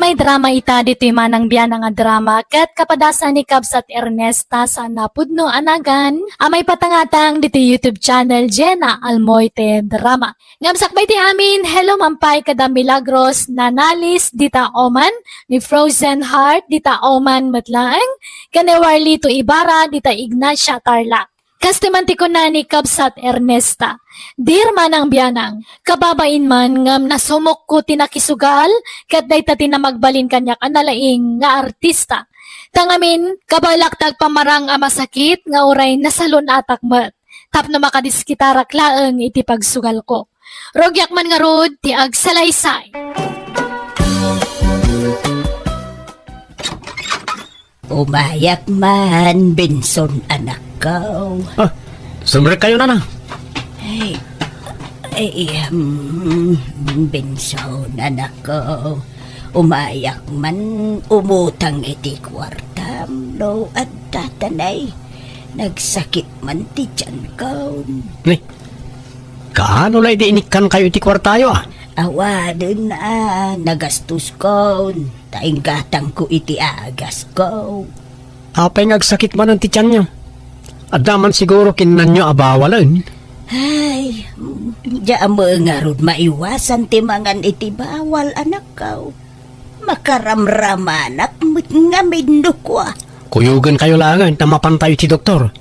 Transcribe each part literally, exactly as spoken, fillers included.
May drama ita ditoy Manang Bianang a drama ket kapadasan ni Kabsat Ernesta saan a pudno a nagan a maipatangatang ditoy YouTube channel Jenna Almoite Drama. Ngem sakbay ti amin, hello man pay kada Milagros Nanalis dita Oman, ni Frozen Heart dita Oman met laeng, ken ni Warlito Ibarra dita Ignacia, Tarlac. Kastoy man ti kuna ni Kabsat Ernesta, "Dear Manang Bianang, kababain man ngem nasumokko ti nakisugal ket dayta ti namagbalin kaniak a nalaing nga artista. Ta ngamin, kabaelak ti agpamarang a masakit nga uray nasalun-atak met tapno makadiskitarak laeng iti pagsugalko. Rugiak man ngarud ti agsalaysay." Umayak man, Benson, anakko. Ah, sumrek kayo, Nana. Ay, ay, um, Benson, anakko. Umayak man umutang iti kuartam no adda tanay. Nagsakit man ti tiyanko. Ni, kaano la idi inikkan kayo iti kuartayo, ah? Awanen, ah, nagastuskon, ta inggatangko iti agasko. Apay nga agsakit manen ti tianyo? Adda man siguro kinnanyo a bawalen? Ay, diak met ngarud maiwasan ti mangan iti bawal, anakko. Makaramramanak met ngamin no kua. Kuyogen kayo laengen ta mapantayo iti doktor.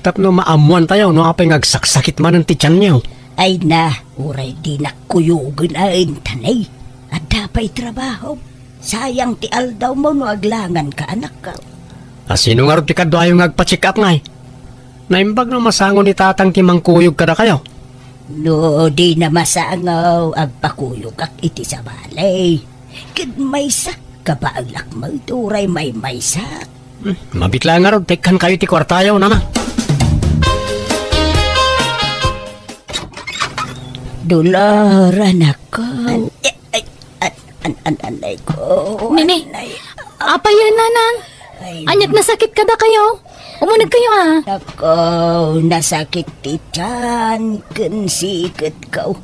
Tapno maammuantayo no apay nga agsaksakit manen ti tianyo. Ay na, uray dinak kuyogen a intanay. Adda pay trabaho. Sayang ti aldawmo no aglanganka, anakko. A sino ngarud ti kaduayo nga agpa-check up ngay? Naimbag no masango ni tatang ti mangkuyog kadakayo. No dina masango, agpakuyogak iti sabali. Ket maysa, kabaelak met uray maymaysa. Hmm, mabiit laeng ngarud ta ikkan kayo ti kuartayo, Nana. Dolor, anakko. Ay, ay, an, an, an, anay ko. Nini, anay. Apay, Nanang? Ay. Ania't nasakit kadakayo? Umuneg kayo, ah. Nako, nasakit ti tiyan ken siketko.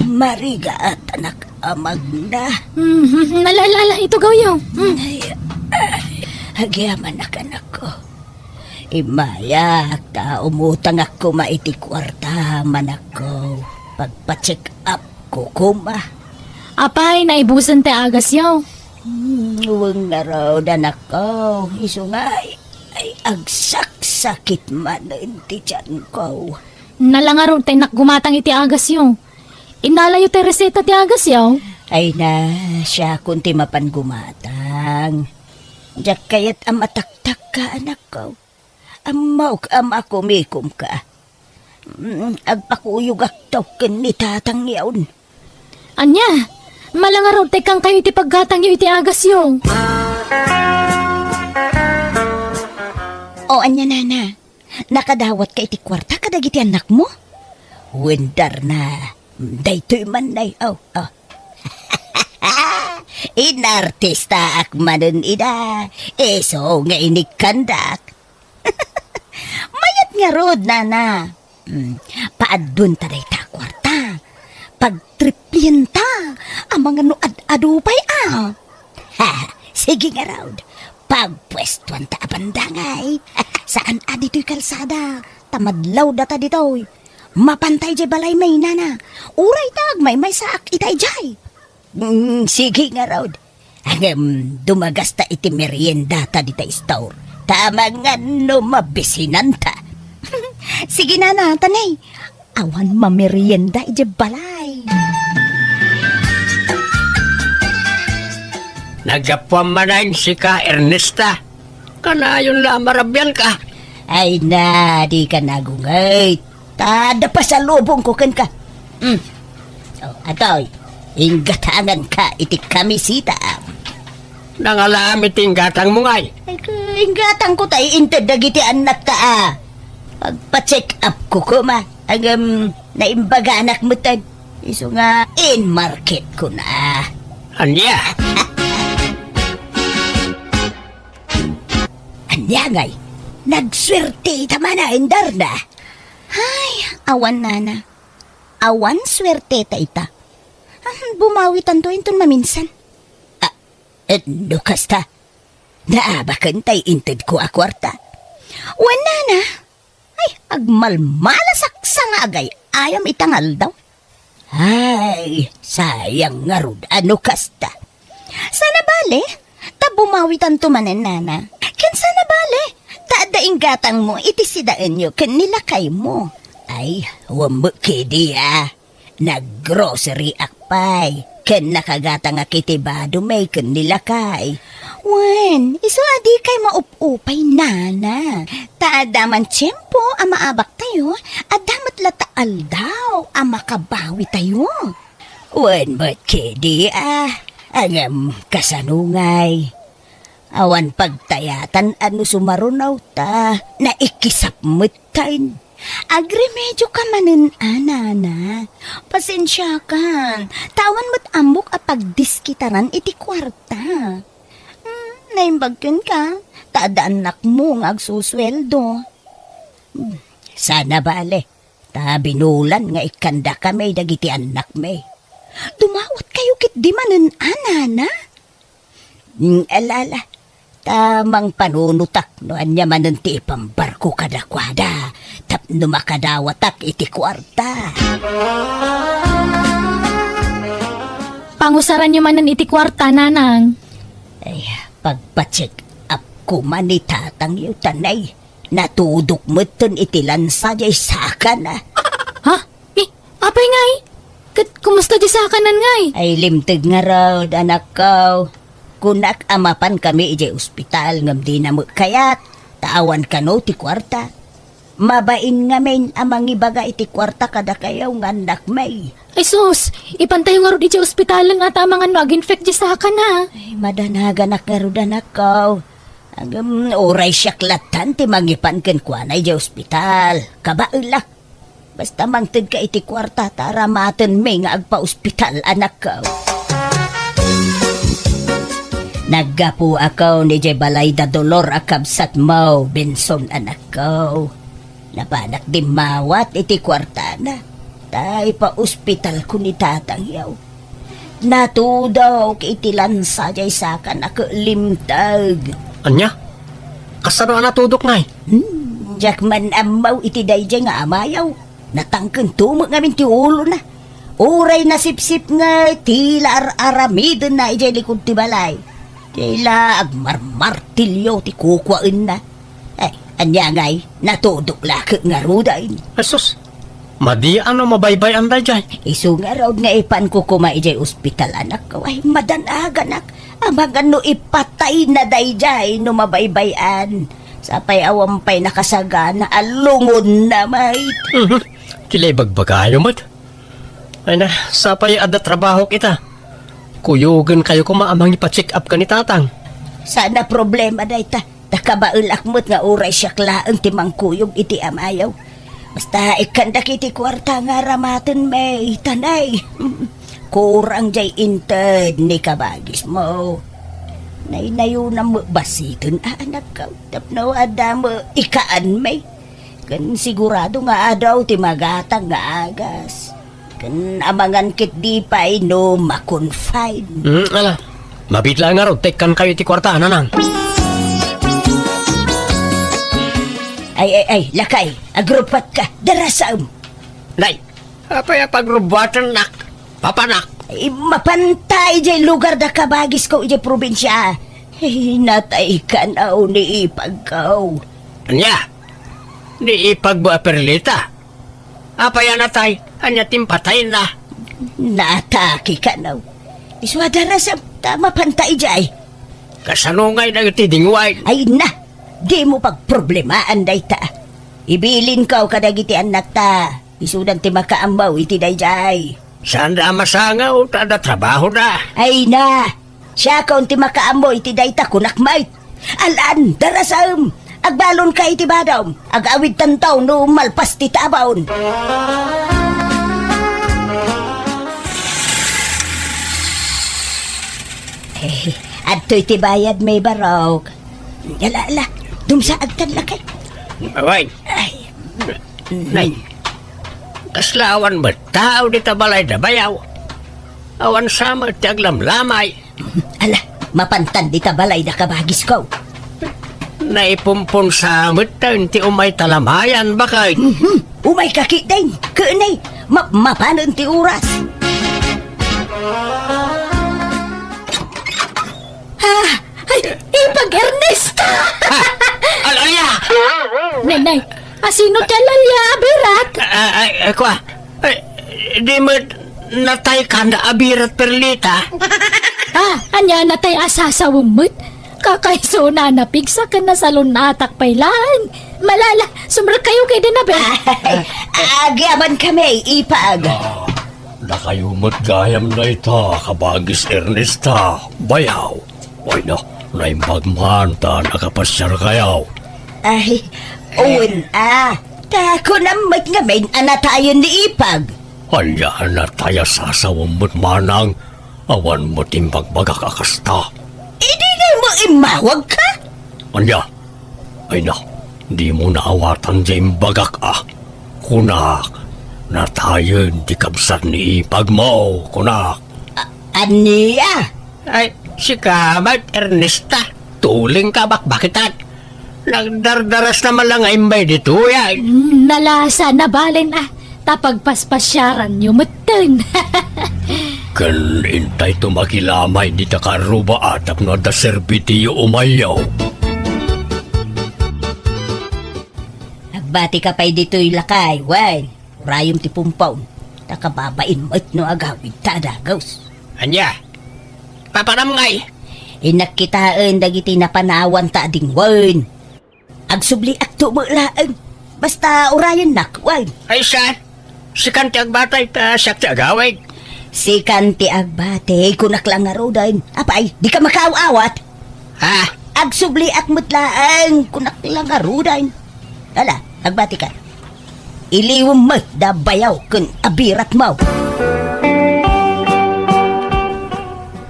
Marigat, anak, amagna. Hmm, ala, ala, ala, itugawyo. Hmm. Ay, ay, agyamanak, anakko. Immayak ta umutangak koma iti kuarta, manakko. Pagpa-check up ko koma. Apay, naibusen ti agasyo? Hmm, wen ngarud, anakko. Isu nga, ay, ay, agsaksakit manen ti tiyanko. Nala ngarud ta innak gumatang iti agasyo. Innalayo ti reseta ti agasyo? Ay na, siakon ti mapan gumatang. Diak kayat a mataktakka, anakko. Ammok a makumikomka. Mm, agpakuyogakto ken ni tatangyon. Ania? Mala ngarud ta ikkankayo iti paggatangyo iti agasyo. O, ania, Nana? Nakadawatka iti kuarta kadagiti annakmo? Wen, Darna. Daytoy man, nay. O, o. Inartistaak manen ida. Isu nga inikkandak. Mayat ngarud, Nana. Mm, paadduenta dayta a kuarta. Pagtriplienta. Amangan no ad-adu pay, a. Ha, sige ngarud. Pagpuestuanta a bandangay. Saan a ditoy kalsada. Ta madlaw data ditoy. Mapanta idiay balaymi, Nana. Uray ta agmaymaysaak ita idiay. Mm, sige ngarud. Ngem, dumagasta iti meriendata dita store. Ta amangan no mabisinanta. Sige, Nana, tanay. Awan mamerienda idiay balay. Naggapuam manen sika, Ernesta. Kanayon la a marabianka. Ay na, dika nagungayt. Ta adda pasalubongko kenka. Mm. O, atoy, inggatanganka iti kamiseta. Nangalam iti inggatangmo ngay? Ay, ka-, inggatangko ta iinted dagiti annakta a. Pagpa-check up ko koma. Ngem, naimbaganak metten. Isu nga, in-market ko na. Ania? Ania ngay? Nagsuerte ita manen, Darna. Ay, awan, Nana. Awan suerteta ita. Ah, bumawitanto inton maminsan. Ah, Et no kasta, naabaken tay intedko a kuarta. Wen, nana, ay, agmalmalasaksa nga agay-ayam ita nga aldaw. Ay, sayang ngarud a no kasta. Sana bale, ta bumawitanto manen, nana. Ken sana bale, ta adda inggatangmo iti sidaenyo ken ni lakaymo. Ay, wen met kadi a. Naggrocery-ak pay, ken nakagatangak iti badom ken ni lakay. Wen, isu a dikay maup-upay, nana. Ta adda man tiempo a maabaktayo, adda met latta aldaw a makabawitayo. Wen met kadi a, ngem kasano ngay? Awan pagtayatan a no sumaruno ta naikisap met tayo. Agremedioka manen a, nana. Pasensiakan, ta awan met ammok a pagdiskitaran iti kuarta. Hmm, naimbag kenka, ta adda annakmo nga agsusueldo. Hmm, sana bale, ta binulan nga ikkandakami dagiti annakmi. Dumawatkayo ketdi manen a, nana? Mm, ala, ala. Ta mangpanunotak no ania manen ti ipambarko kadakuada tapno makadawatak iti kuarta. Pangusaranyo manen iti kuarta, nanang. Ay, pagpa-check up koma ni tatangyo, tanay. Natudok metten iti lansa jay sakana. Ha? Eh, apay ngay? Ket kumusta di sakanan ngay? Ay, limteg ngarud, anakko. Kunak a mapankami idiay ospital ngem dina met kayat, ta awan kano ti kuarta. Mabain ngamin a mangibaga iti kuarta kadakayo nga annakmi. Ay sus, ipantayo ngarud idiay ospitalen a ta amangan no ag-infect di sakana. Ay, madanaganak ngarud, anakko. Ngem, uray siak lattan ti mangipan kenkuana idiay ospital. Kabaelak. Basta mangtedka iti kuarta ta aramatenmi nga agpa-ospital, anakko. Naggapuakon idiay balay da Dolor a kabsatmo, Benson, anakko. Napanak dimmawat iti kuartana. Ta ipa-ospitalko ni tatangyo. Natudok iti lansa jay sakana ket limteg. Ania? Kasano a natudok ngay? Hmm, diak man ammo iti daydiay nga amayo. Natangkento met ngamin ti ulona. Uray nasipsipnget, tila ar-aramidenna idiay likud ti balay. Tila agmarmartilio ti kukuaenna. Ay, ania ngay, natudok la ket ngaruden. Asus, madi a no mabaybay-an daydiay. Isu ngarud nga ipanko koma idiay ospital, anakko. Ay, madanaganak. Amangan no ipatayna daydiay no mabaybay-an. Sapay awan pay nakasagana a lungonna met. Mhm. Ti la ibagbagayo met. Ay na, sapay adda trabahok ita. Kuyogenkayo koma a mangipa-check up ken ni tatang. Saan a problema dayta. Ta kabaelak met nga uray siak laeng ti mangkuyog iti amayo. Basta ikkandak iti kuarta nga aramatenmi, tanay. Kurang jay inted ni kabagismo. Naynayonam met basiten a, anakko, tapno adda met ikaanmi. Ken sigurado nga adu ti magatang nga agas. Ken amangan ketdi pay no ma-confine. Hmm, ala. Mabiit la ngarud ta ikkankayo iti kuarta, nanang. Ay, ay, ay, lakay, agrubbuatka, darasem. Nay, apay a pagrubbuatennak, papanak? Ay, mapanta idiay lugar da kabagisko idiay probinsia. Ay, natay kano ni ipagko. Ania? Ni ipagmo a Perlita? Apay a natay? Ania ti impatayna? Naatake kano. Isu a darasem ta mapanta idiay. Kasano ngay dagiti dingwaen? Ay na, dimo pagproblemaan dayta. Ibilinko kadagiti annakta. Isudan ti makaammo iti daydiay. Saanda a masangaw ta adda trabahoda. Ay na, siakon ti makaammo iti dayta, kunak met. Al-an, darasem, agbalonka iti badom, agawidtanto no malpas ti tabon. Eh, adtoy ti bayadmi, barok. Ala, ala, dumsaagtan lakay. Awan. Ay. Nay, kasla awan met tao dita balay da bayaw. Awan sa met ti aglamlamay. Ala, Mapantan dita balay da kabagisko. Naipumpunsa metten ti umay talamayan, baket. Mhm. Umayka ketdin, ken ni, ma-, mapanen ti oras. Ah, ay, Ipag Ernesta! Ah, al-, ania? Nenay, asino ti al-alia a birat? Ah, ay, ay, kua. Ay, di met natay kanda a birat, Perlita? Ah, ania natay a sasawem met? Kakaiso na napigsa ken nasalunatak pay laeng. Malala, sumrekkayo ketdin a birat. Agyaman kami, Ipag. Ah, dakayo met gayam dayta, kabagis Ernesta, bayaw. Ay na, naimbag man ta nakapasiarkayo. Ay, wen a. Ta kunam met ngamin a natayen ni Ipag. Ania a natay a sasawem met manang? Awan met imbagbagak a kasta. Idi ngay mo immawagka? Ania? Ay na, dimo naawatan diay imbagak a. Kunak, natayen ti kabsat ni Ipagmo, kunak. A-, ania? Ay, sika met, Ernesta. Tulingka a bakbakitan. Nagdardarasna man la nga immay ditoy, ay. Mm, nalasa, nabalen, ah. Ta pagpaspasiaranyo metten. Ken intayto makilamay dita karruba a tapno adda serbitiyo umayyo. Agbatika pay ditoy, lakay, wen. Urayem ti pumpon. Ta kababain met no agawidta a dagus. Ania? Papanam ngay? Innak kitaen dagiti napanawanta a dingwen. Agsubliakto met laeng. Basta urayennak, wen. Ay, saan? Sikan ti agbatay, ta siak ti agawid. Sikan ti agbatay, kunak la ngaruden. Apay, dika makaaw-awat? Ha? Agsubliak met laeng, kunak la ngaruden. Ala, agbatika. Iliwem met da bayaw ken abiratmo.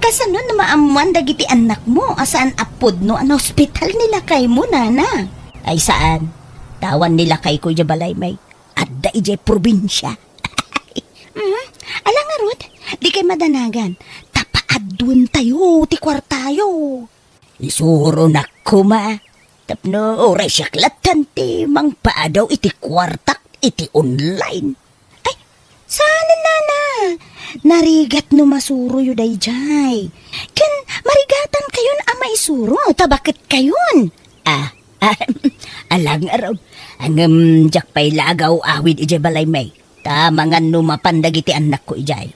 Kasano no maammoan dagiti annakmo a saan a pudno a naospital ni lakaymo, nana? Ay, saan. Tawan ni lakayko idiay balay, may adda idiay probinsia. Mm, ala ngarud, dikay madanagan. Ta paadduentayo ti kuartayo. Isuronak koma tapno uray siak lattan ti mangpaadaw iti kuartak iti online. Ay, saanen, nana. Narigat no masuroyo daydiay. Ken marigatankayon a maisuro ta baketkayon. Ah, ah, ala ngarud. Ngem diak pay la agaw-awid idiay balay, may. Ta mangan no mapan dagiti annakko idiay.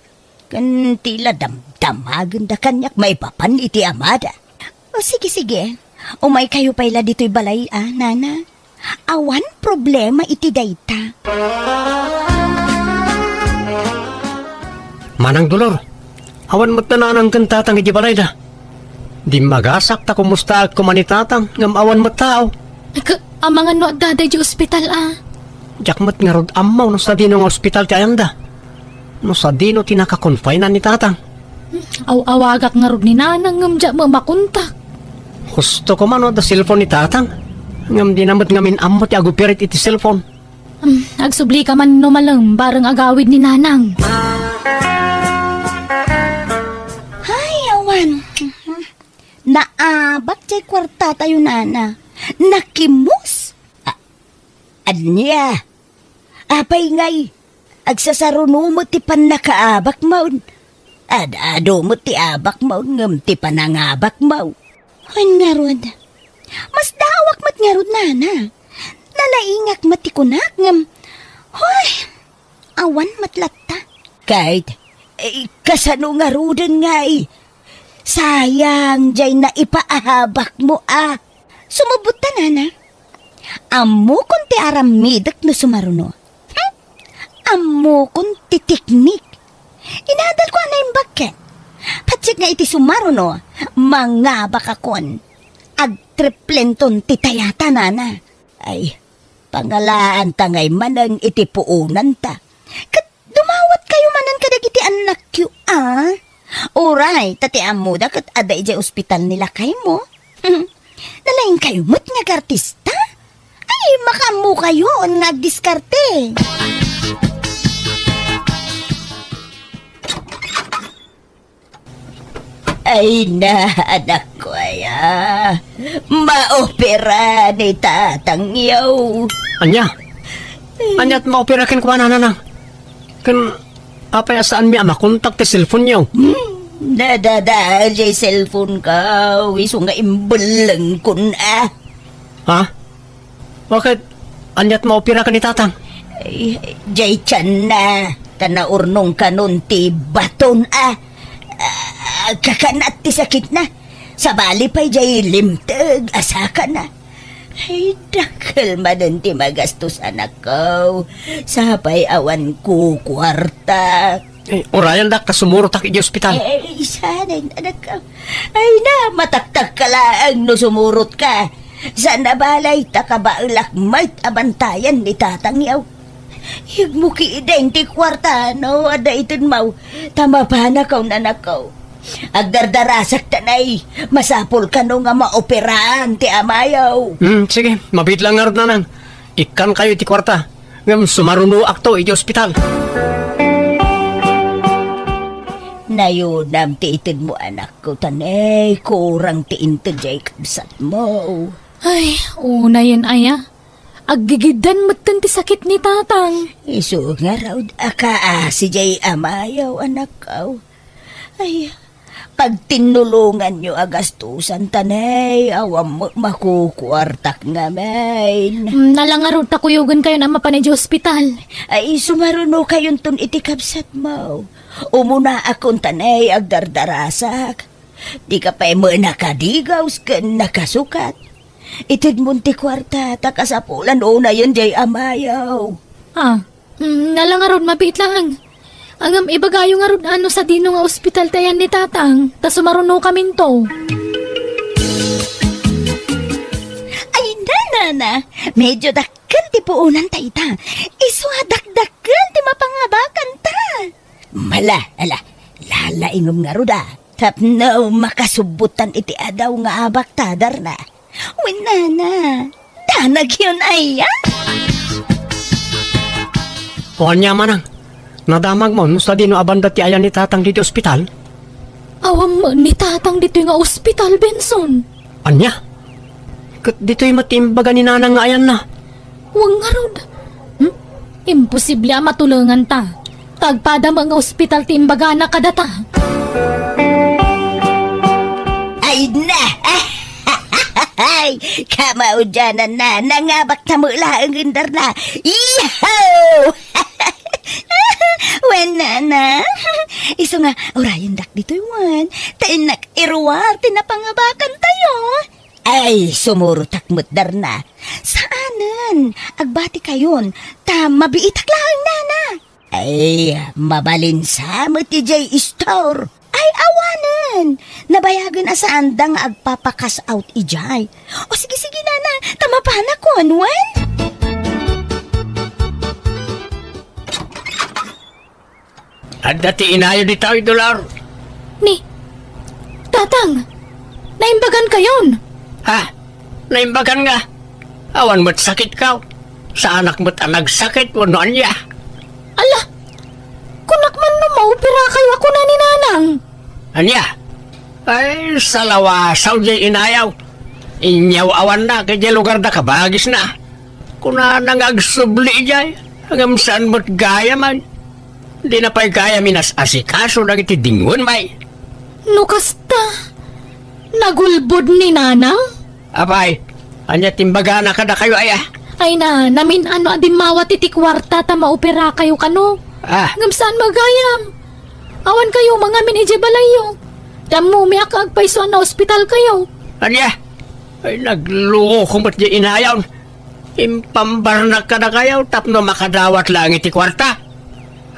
Ken ti la damdamagenda kaniak maipapan iti amada. O, sige, sige. Umaykayo pay la ditoy balay, a, nana. Awan problema iti dayta. Manang Dolor, awan met ni nanang ken tatang iti balayda. Dimmagasak ta kumustaak koma ni tatang, ngem awan met tao. Ka-, amangan no adda daydiay ospital, a. Diak met ngarud ammo no sadino nga ospital ti ayanda. No sadino ti nakakonfinan ni tatang. Aw-awagak ngarud ni nanang ngem diak met makontak. Husto koma no adda cellphone ni tatang. Ngem dina met ngamin ammo ti agupirit iti cellphone. Hmm, agsublika man no malem bareng agawid ni nanang. Ay, awan. Naabak diay kuartatayo, nana. Nakimus. A-, ania? Apay ngay, agsasaruno met ti pannakaabakmon. Ad-adu met ti abakmon ngem ti panangabakmo. Wen ngarud, masdaawak met ngarud, nana. Nalaingak met ti kunak ngem, hoy, awan met latta. Ket, eh, kasano ngaruden ngay? Sayang diay naipaabakmo a. Sumubot ta, nana. Ammokon ti aramidek no sumaruno. Hmm? Ammokon ti teknik. Inadalko a naimbag ket. Patiek nga iti sumaruno, mangabakakon. Agtriplenton ti tayata, nana. Ay, pangalaanta ngay manen iti puonanta. Ket dumawatkayo manen kadagiti annakyo, a? Uray, ta ti ammoda ket adda idiay ospital ni lakaymo. Nalaingkayo met nga agartista? Ay, makaammokayon nga agdiskarte. Ay na, anakko aya. Maopera ni tatangyo. Ania? Ania't maopera kenkuana, nanang? Ken apay a saanmi a makontak ti cellphone-yo? Hmm, nadadael jay cellphone-ko, isu nga imbellengkon a. Ha? Bakit? Ania't maopera ken ni tatang? Ay, jay tianna, ta naurnong kanon ti baton a. Ah, kakanat ti sakitna. Sabali pay jay limteg a sakana. Ay, dakkel manen ti magastos, anakko. Sapay awan kukuarta. Eh, urayandak ta sumurotak iti ospital. Eh, isanen, anakko. Ay na, mataktak ka laeng no sumurotka. Saan a balay ta kabaelak met a bantayan ni tatangyo. Igmo kiden ti kuarta no adda itedmo, ta mapanakaw, anakko. Agdardarasak tanay, masapul kano nga maoperaan ti amayo. Hmm, sige, mabiit lang ngarud, nanang. Ikkankayo iti kuarta, ngem sumarunoakto iti ospital. Nayunam ti itedmo, anakko, tanay, kurang ti inted jay kabsatmo. Ay, unayen aya. Aggigiddan metten ti sakit ni tatang. Isu ngarud a kaasi jay amayo, anakko. Ay, pagtinnulonganyo a gastusan tanay, awan met makukuartak ngamin. Mm, nala ngarud ta kuyogenkayon a mapan idiay ospital. Ay, sumarunokayonton iti kabsatmo. Umunaakon tanay, agdardarasak. Dika pay met nakadigaws ken nakasukat. Itedmon ti kuarta ta kasapulan unayen jay amayo. Ah, mm, nala ngarud, mabiit laeng. Ngem ibagayo ngarud no sadino nga ospital ti ayan ni tatang, ta sumarunokaminto. Ay, nanana, medyo dakkel ti puonan ta ita. Isu a dakdakkel ti mapangabakanta. Mala, ala, lalaingem ngarud a. Tapno makasubbotan iti adaw nga abakta, darna. Wen, nana, danagyon aya? O ania, manang? Nadamagmo no sadino a banda ti ayan ni tatang ditoy ospital? Awan met ni tatang ditoy nga ospital, Benson. Ania? Ket ditoy met ti imbaga ni nanang nga ayanna. Wen ngarud. Hmm? Imposible a matulenganta. Ta agpada met nga ospital ti imbagana kadata. Ay na! Ay, kamaudiananna, nangabakta met laeng, darna. Iho! Wen, nana. Isu nga, urayendak ditoy wen. Ta innak iruar ti napangabakantayo. Ay, sumurotak met, darna. Saanen, agbatikayon, ta mabiitak laeng, nana. Ay, mabalin sa met idiay store. Ay, awanen. Nabayagen a saanda nga agpapakas out idiay. O, sige, sige, nana, ta mapanakon, wen? Adda ti inayo ditoy, Dolor. Ni, Tatang, naimbagankayon. Ha? Naimbagan nga? Awan met sakitko. Saanak met a nagsakit wenno ania. Ala, kunak man no maoperakayo a kuna ni Nanang. Ania? Ay, salawasaw diay inayaw. Inyaw-awannak idiay lugarda kabagisna. Kunana nga agsubli idiay, ngem saan met gayamen. Dina pay gayam inas-asikaso dagiti dingoen, bay. No kasta, nagulbod ni Nanang? Apay, ania ti imbagana kadakayo, aya? Ay na, namin-ano a dimmawat iti kuarta ta maoperakayo kano. Ah. Ngem saan met gayam. Awankayo mangamin idiay balayyo. Tammomiak a agpayso a naospitalkayo. Ania? Ay, nagloko met diay inayaw. Impambarnak kadakayo tapno makadawat laeng iti kuarta.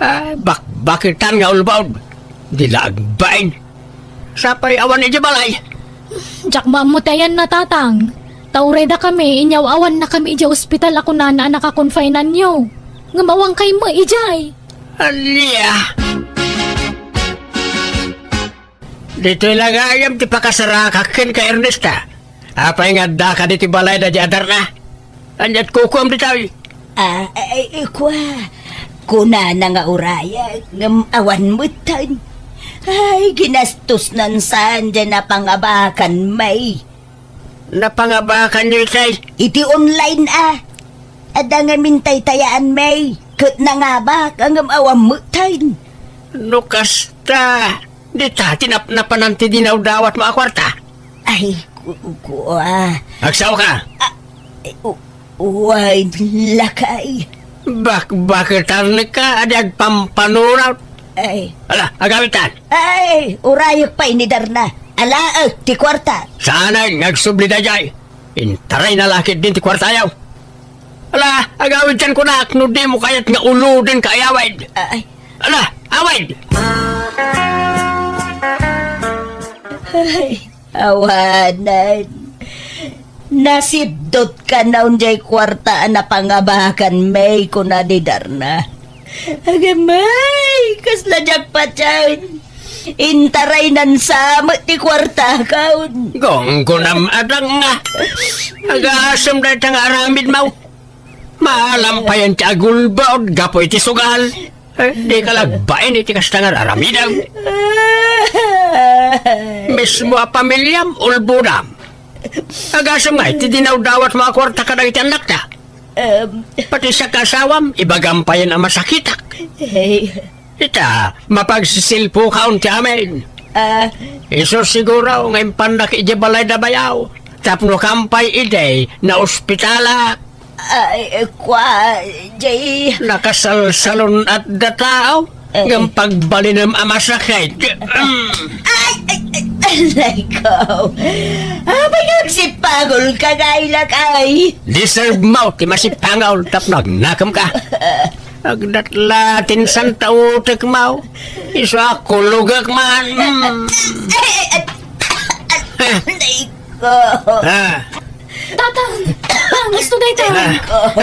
Ah, bakbakitan nga ulbod. Di la agbain. Sapay awan idiay balay. Diak maammo ti ayanna, Tatang. Ta uray dakami, inyaw-awannakami idiay ospital a kunana a nakakonfinanyo. Ngem awankay met idiay. Ania? Ditoy la gayam ti pakasarakak kenka, Ernesta. Apay nga addaka ditoy balay da di adarna? Ania't kukuam ditoy? Ah, ay, ay, kua. Kunana nga urayek, ngem awan metten. Ay, ginastos nan saan diay napangabakan, May. Napangabakan diay? Iti online, a. Adda ngamin taytayaan, May. Ket nangabak, ngem awan metten. No kasta, dita ti napnapanan ti dinawdawatmo a kuarta? Ay, ku-, ku-, ah. Agsaoka? Ah, eh, u-, Wen, lakay. Bakbaketanka a di agpampanunot. Ay. Ala, agawitan. Ay, urayek pay ni Darna. Alaek ti kuarta. Saanen nga agsubli daydiay. Intarayna la ketdin ti kuartayo. Ala, agawidkan kunak no dimo kayat nga ulodenka a awid. Ay. Ala, awid! Ay. Awanen. Nasipdot kanayon diay kuarta a napangabakan, May, kuna ni Darna. Agamay, kasla diak patien. Intaraynan sa met ti kuartakaon. Gunggonam a dang nga. Agasem dayta nga aramidmo. Maalampayan ti agulbod gapu iti sugal. Eh, dika la agbain iti kasta nga aramidem. Mismo a pamiliam, ulbodam. Agasem nga iti dinawdawatmo a kuarta kadagiti annakta. Em. Pati siak nga asawam, ibagam payen a masakitak. Hey. Ita, mapagsisilpukaon ti amin. Ah. Isu siguro nga impannak idiay balay da bayaw. Tapno kampay idi, naospitalak. Ay, kua, jay. Nakasalsalun-at da tao, eh, ngem pagbalinem a masakit. Mm. Ay, ay, ay, aray ko. Apay nga agsipangolka, lakay? Deserve mo ti masipangol tapno agnakemka. Agdatla ti insan ta utekmo. Isu a kulogek man. Mm. Ay, ay, ay, aray ko. Ah. Tatang! Tatang, gusto dayta. Ah.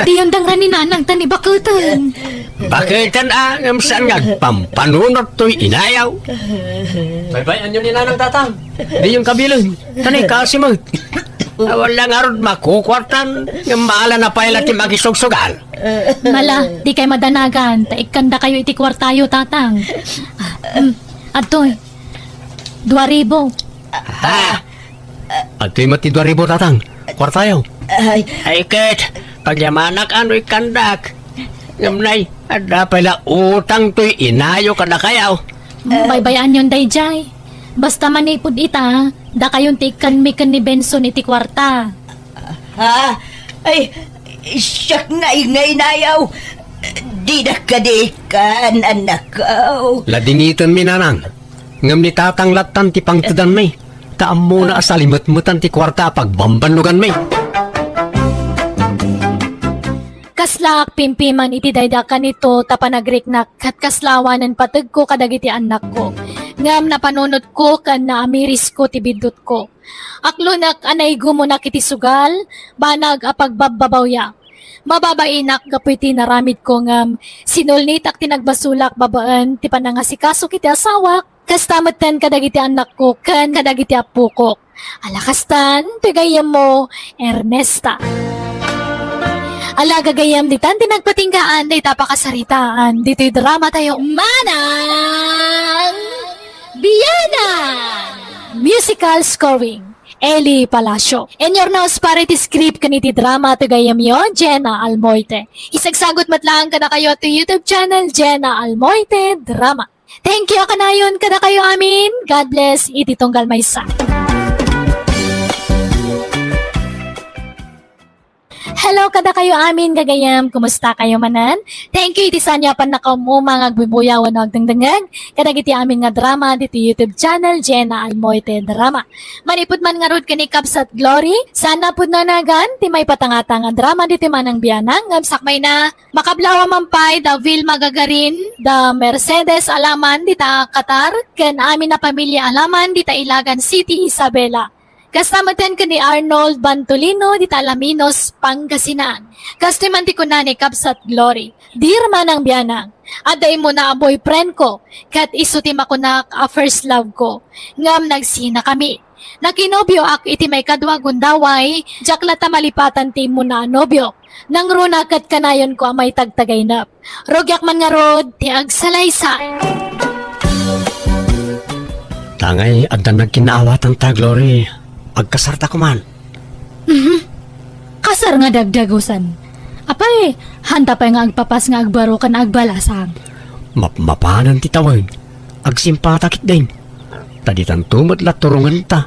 Diyon dangra ni Nanang ta nibaketen. Baketen a, ngem saan nga agpampanunot toy inayo. Baybay-anyo ni Nanang, Tatang. Diyon kabilen. Tani, kasi mo. Awan la ngarud makukuartan, ngem maala na pay la ti makisugsugal. Mala, dikay madanagan, ta ikkandakayo iti kuartayo, Tatang. Ah, mm, adtoy. Dua ribu. Ah. Adtoy met ti dua ribu, Tatang. Kuartayo. Ay. Ay, ket, pagyamanak a no ikkandak. Ngem nay, adda pay la utang toy inayo kadakayo. Mm, baybay-anyon daydiay. Basta manipud ita, dakayon ti ikkanmi ken ni Benson iti kuarta. Ha? Ay, siak nga inayo. Dinak kadi ikkan, annakko. Ladingitenmi, Nanang. Ngem ni Tatang lattan ti pangtedanmi, ta ammona a salimetmetan ti kuarta a pagbambannoganmi. Kaslaak pimpiman iti daydi a kanito ta panagriknak ket kasla awanen pategko kadagiti annakko. Ngem napanunotko ken naamirisko ti biddutko. Aklonek a naigumonak iti sugal, banag a pagbabbabawyak. Mababainak gapu iti naramidko ngem sinulnitak ti nagbasolak babaen ti panangasikasok iti asawak. Kasta metten kadagiti annakko ken kadagiti appokok. Ala kastan, ti gayyemmo, Ernesta. Ala gagayyem, ditan ti nagpatinggaan dayta pakasaritaan ditoy drama tayo, Manang Bianang! Musical scoring, Eli Palacio. In your nose para iti script ken iti drama ti gayyemyo, Jenna Almoite. Isagsagot met laeng kadakayo ti YouTube channel, Jenna Almoite Drama. Thank you a kanayon kadakayo amin. God bless iti tunggal maysa. Hello kadakayo amin, gagayyem. Kumusta kayo manen? Thank you iti saanyo a pannakaumuma nga agbubuya wenno agdengdengngeg kadagiti amin nga drama ditoy YouTube channel, Jenna Almoite Drama. Manipud man ngarud ken ni Kabsat Glory, saanna pudno a nagan ti maipatangatang a drama ditoy Manang Bianang ngem sakbayna, makablawa man pay da Vilma Gagarin, da Mercedes Alaman dita Qatar, ken amin a pamilya Alaman dita Ilagan City, Isabela. Kasta metten ken ni Arnold Bantolino dita Alaminos, Pangasinan. Kastoy man ti kuna ni Kabsat Glory, "Dear Manang Bianang, adda immuna a boyfriend ko, ket isu ti makunak a first love ko. Ngem nagsinakami. Nakinobioak iti maikadua a gundaway, diak latta malipatan ti immuna a nobio. Nangruna ket kanayonko a maitagtagainep. Rugiak man ngarud ti agsalaysay." Tangay adda nagkinnaawatan ta, Glory. Agkasarta koman. Mhm. Kasar nga dagdagusan. Apay, hanta pay nga agpapas nga agbaro ken agbalasang. Mapmapanen ti tawen. Agsimpata ketdin. Ta ditanto met la turongenta.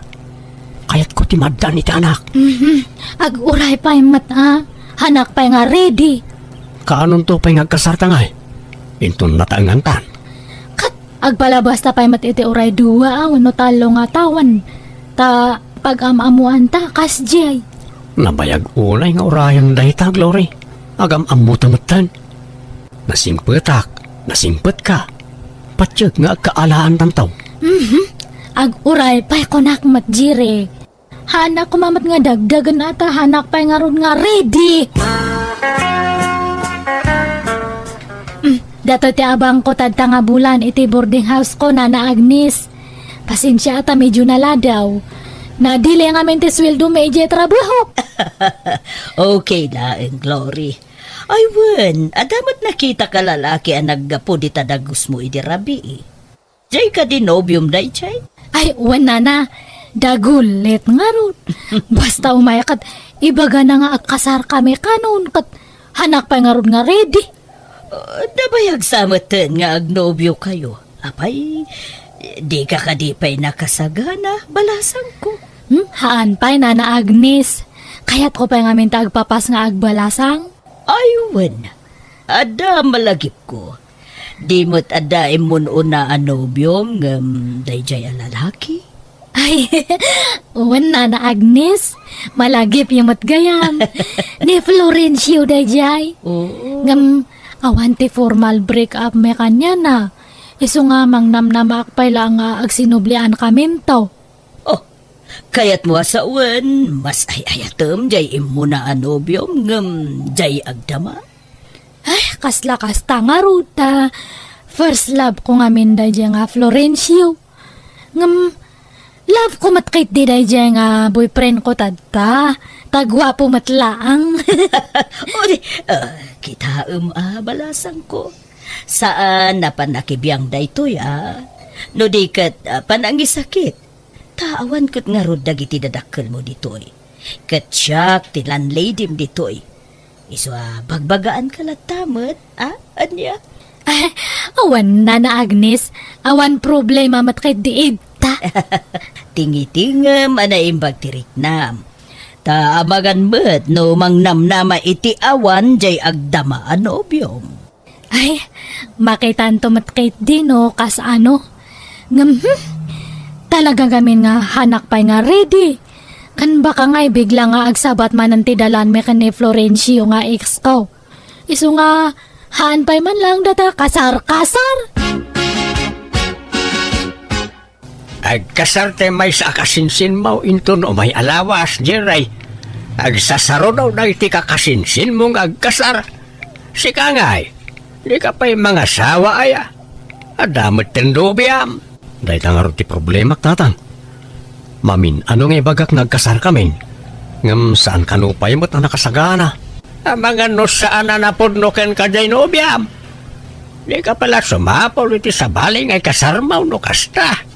Kayatko ti maaddaan iti anak. Mhm. Aguray pay met a. Hanak pay nga ready. Kaanonto pay nga agkasarta ngay? Inton nataengantan. Ket agpalabasta pay met iti uray dua wenno tallo nga tawen. Ta pag-am-ammoanta kasdiay. Nabayag unay nga urayen dayta, Glory. Agam-ammota metten. Nasingpetak, nasingpetka. Patiek nga agkaalaantanto. Mhm. Aguray pay kunak met, Jire. Haanna koma met nga dagdagen a ta, hanak pay ngarud nga ready. Mm, datoy ti abangko tadta nga bulan iti boarding house ko, Nana Agnes. Pasensia a ta medyo naladaw. Nadili ngamin ti sueldomi idiay trabaho. Okay laeng, Glory. Ay wen, adda met nakitak a lalaki a naggapu dita dagusmo idi rabii. Jay kadi nobiom dayjay? Ay, wen, Nana. Dagulit ngarud. Basta umay ket ibagana nga agkasarkami kanon ket hanak pay ngarud nga ready. Ah, nabayag sa metten nga agnobiokayo. Apay, dika kadi pay nakasagana, balasangko? Hmm, haan pay, Nana Agnes. Kayatko pay ngamin ta agpapas nga agbalasang. Ay wen, adda malagipko. Di met adda immun-una a nobiom ngem dayjay a lalaki? Ay, wen, Nana Agnes, malagipyo met gayam. Ni Florencio dayjay. Oo. Ngem awan ti formal break up mi kaniana. Isu nga mangnamnamaak pay la nga agsinubliankaminto. Oh, kayatmo a sawen, mas ay-ayatem jay immuna a nobiom ngem jay agdama? Ay, kasla kasta ngarud ta first love ko ngamin dayjay nga Florencio. Ngem love ko met ketdi dayjay nga boyfriend ko tadta. Ta guapo met laeng. O di, ah, kitaem a balasangko. Saan a pannakibiang daytoy a. No di ket, ah, panangisakit. Ta awan ket ngarud dagiti dadakkelmo ditoy. Ket siak ti landladyem ditoy. Isu a bagbagaanka latta met, a? Ania? Awan, Nana Agnes, awan problema met ketdi ita. Tingitingem a naimbag ti riknam. Ta amangan met no mangnamnama iti awan jay agdama a nobiom. Ay, makitanto met ketdi no kasano. Ngem, hmm, talaga ngamin nga hanak pay nga ready. Ken baka ngay bigla nga agsabat manen ti dalanmi ken ni Florencio nga ex ko. Isu nga, haan pay man laeng data kasar-kasar. Agkasar ti maysa a kasinsinmo inton umay a lawas, Jerry. Agsasaruno dagiti kakasinsinmo nga agkasar. Sika ngay, dika pay mangasawa aya? Adda met ti nobiam. Dayta ngarud ti problemak, tatang. Mamin-ano nga ibagak nga agkasarkamin, ngem saan kano pay met a nakasagana. Amangan no saan a napudno kenka jay nobiam. Dika pay la sumapul iti sabali nga ikasarmo no kasta.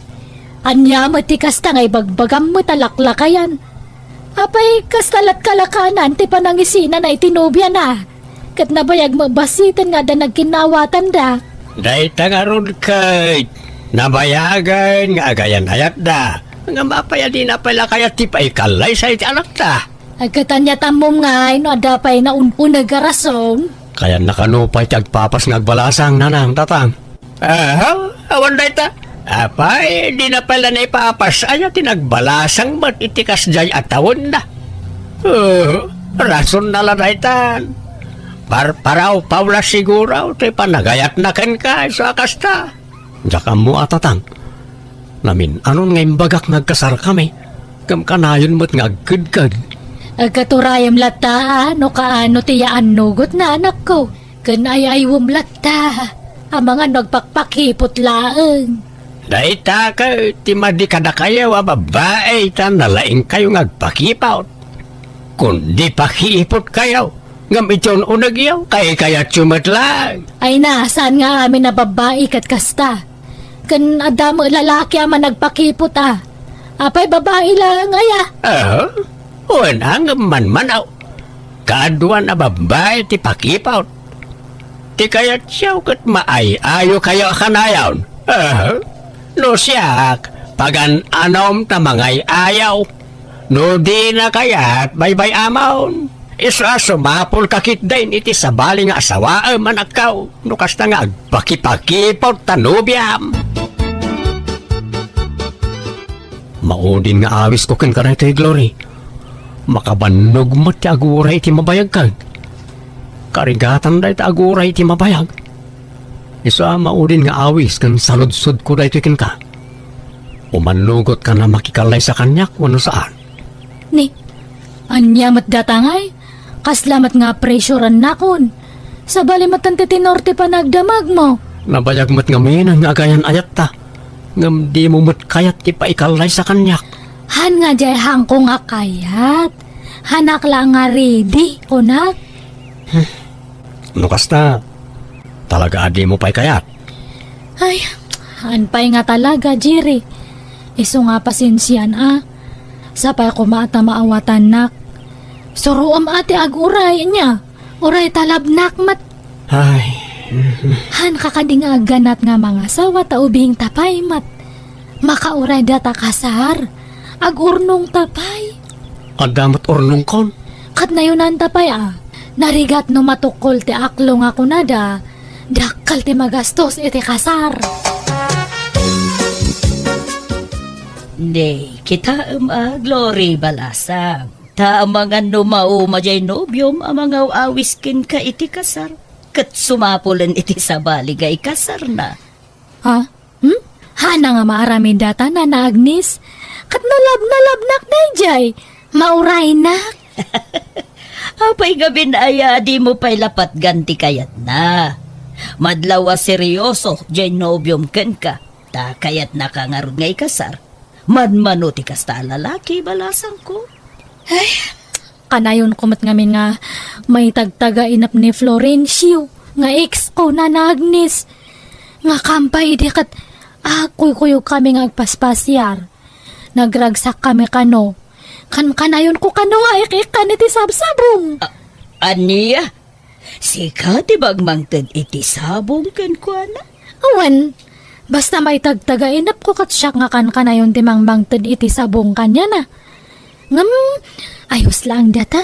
Ania met ti kasta nga ibagbagam met a laklakayan? Apay, kasta lat kalakanan ti panangisinana iti nobiana? Ket nabayag met basiten nga adda nagkinnaawatanda. Dayta ngarud ket nabayagen nga agayan-ayatda. Ngem apay a dina pay la kayat ti paikallaysay ti anakta? Ay, ket ania ti ammom ngay no adda pay naun-uneg a rason? Kayanna kano pay ti agpapas nga agbalasang, nanang, tatang? Aha, awan dayta. Apay, dina pay la naipapas aya ti nagbalasang met iti kasdiay a tawenna. Eh, rasonna la daytan. Parparawpaw la siguro ti panagayatna kenka isu a kasta. Diak ammo a, tatang. Namin-anon nga imbagak nga agkasarkami, ngem kanayon met nga agkedked. Agkaturayem latta a no kaano ti yaannugot na anakko, ken ay-aywem latta, amangan no agpakpakipot laeng. Dayta ket ti madi kadakayo a babbai ta nalaingkayo nga agpakipot. Kundi pakipotkayo, ngem iti un-unegyo, kaykayatyo met laeng. Ay na, saan nga amin a babbai ket kasta? Ken adda met lalaki a managpakipot a. Apay, babai laeng aya? Ah, wen, ngem manmanaw. Kaaduan a babbai ti pakipot. Ti kayatyo ket maay-ayokayo a kanayon. Ah, no siak, pagan-anom ta mangay-ayaw. No dina kayat, baybay-amon. Isu a sumapulka ketdin iti sabali nga asawaem, anakko, no kasta nga agpakipakipot ta nobiam. Maudin nga awisko kenka daytoy, Glory. Makabannog met ti aguray iti mabayag kag. Karigatan dayta aguray iti mabayag. Isu a maudin nga awis ken saludsodko daytoy kenka. Umannugotka a makikallaysa kaniak wenno saan? Ni, ania met data ngay? Kasla met nga presyurennakon. Sabali met ti tenor ti panagdamagmo. Nabayag met ngamin nga agayan-ayatta. Ngem dimo met kayat ti paikallaysa kaniak. Han nga diay hanko nga kayat. Hanak la nga ready, kunak. No kasta, talaga a dimo pay kayat? Ay, han pay nga talaga, Jerry. Isu nga pasensian a. Sapay koma ta maawatannak. Suroem a ti aguray, ania? Uray talabnak met. Ay. Hanka kadi nga agganat nga mangasawa ta ubing ta pay met. Makauray data kasar. Agurnongta pay. Adda met urnongkon. Ket nayonanta pay a. Narigat no matukkol ti aklo nga kunada, dakkel ti magastos iti kasar. Ni, kitaem a, Glory, balasang. Ta amangan no mauma diay nobiom a mangaw-awis kenka iti kasar, ket sumapulen iti sabali nga ikasarna. Ha? Hmm? Hana nga maaramid data, Nana Agnes? Ket nalab-, nalabnak daydiay. Mauraynak. Apay ngamin aya a dimo pay la patgan ti kayatna? Madlaw a seryoso diay nobiom kenka, ta kayatnaka ngarud nga ikasar. Manmano ti kasta a lalaki, balasangko? Ay, kanayonko met ngamin nga maitagtagainep ni Florencio nga ex ko, Nana Agnes. Nga kampay idi ket agkuykuyogkami nga agpaspasiar. Nagragsakkami kano. Kankanayonko kano nga ik-ikkan iti sabsabong. A-, ania? Sika ti mangmangted iti sabong kenkuana? Awan. Basta maitagtagainepko ket siak nga kankanayon ti mangmangted iti sabong kaniana. Ngem, ayos laeng data.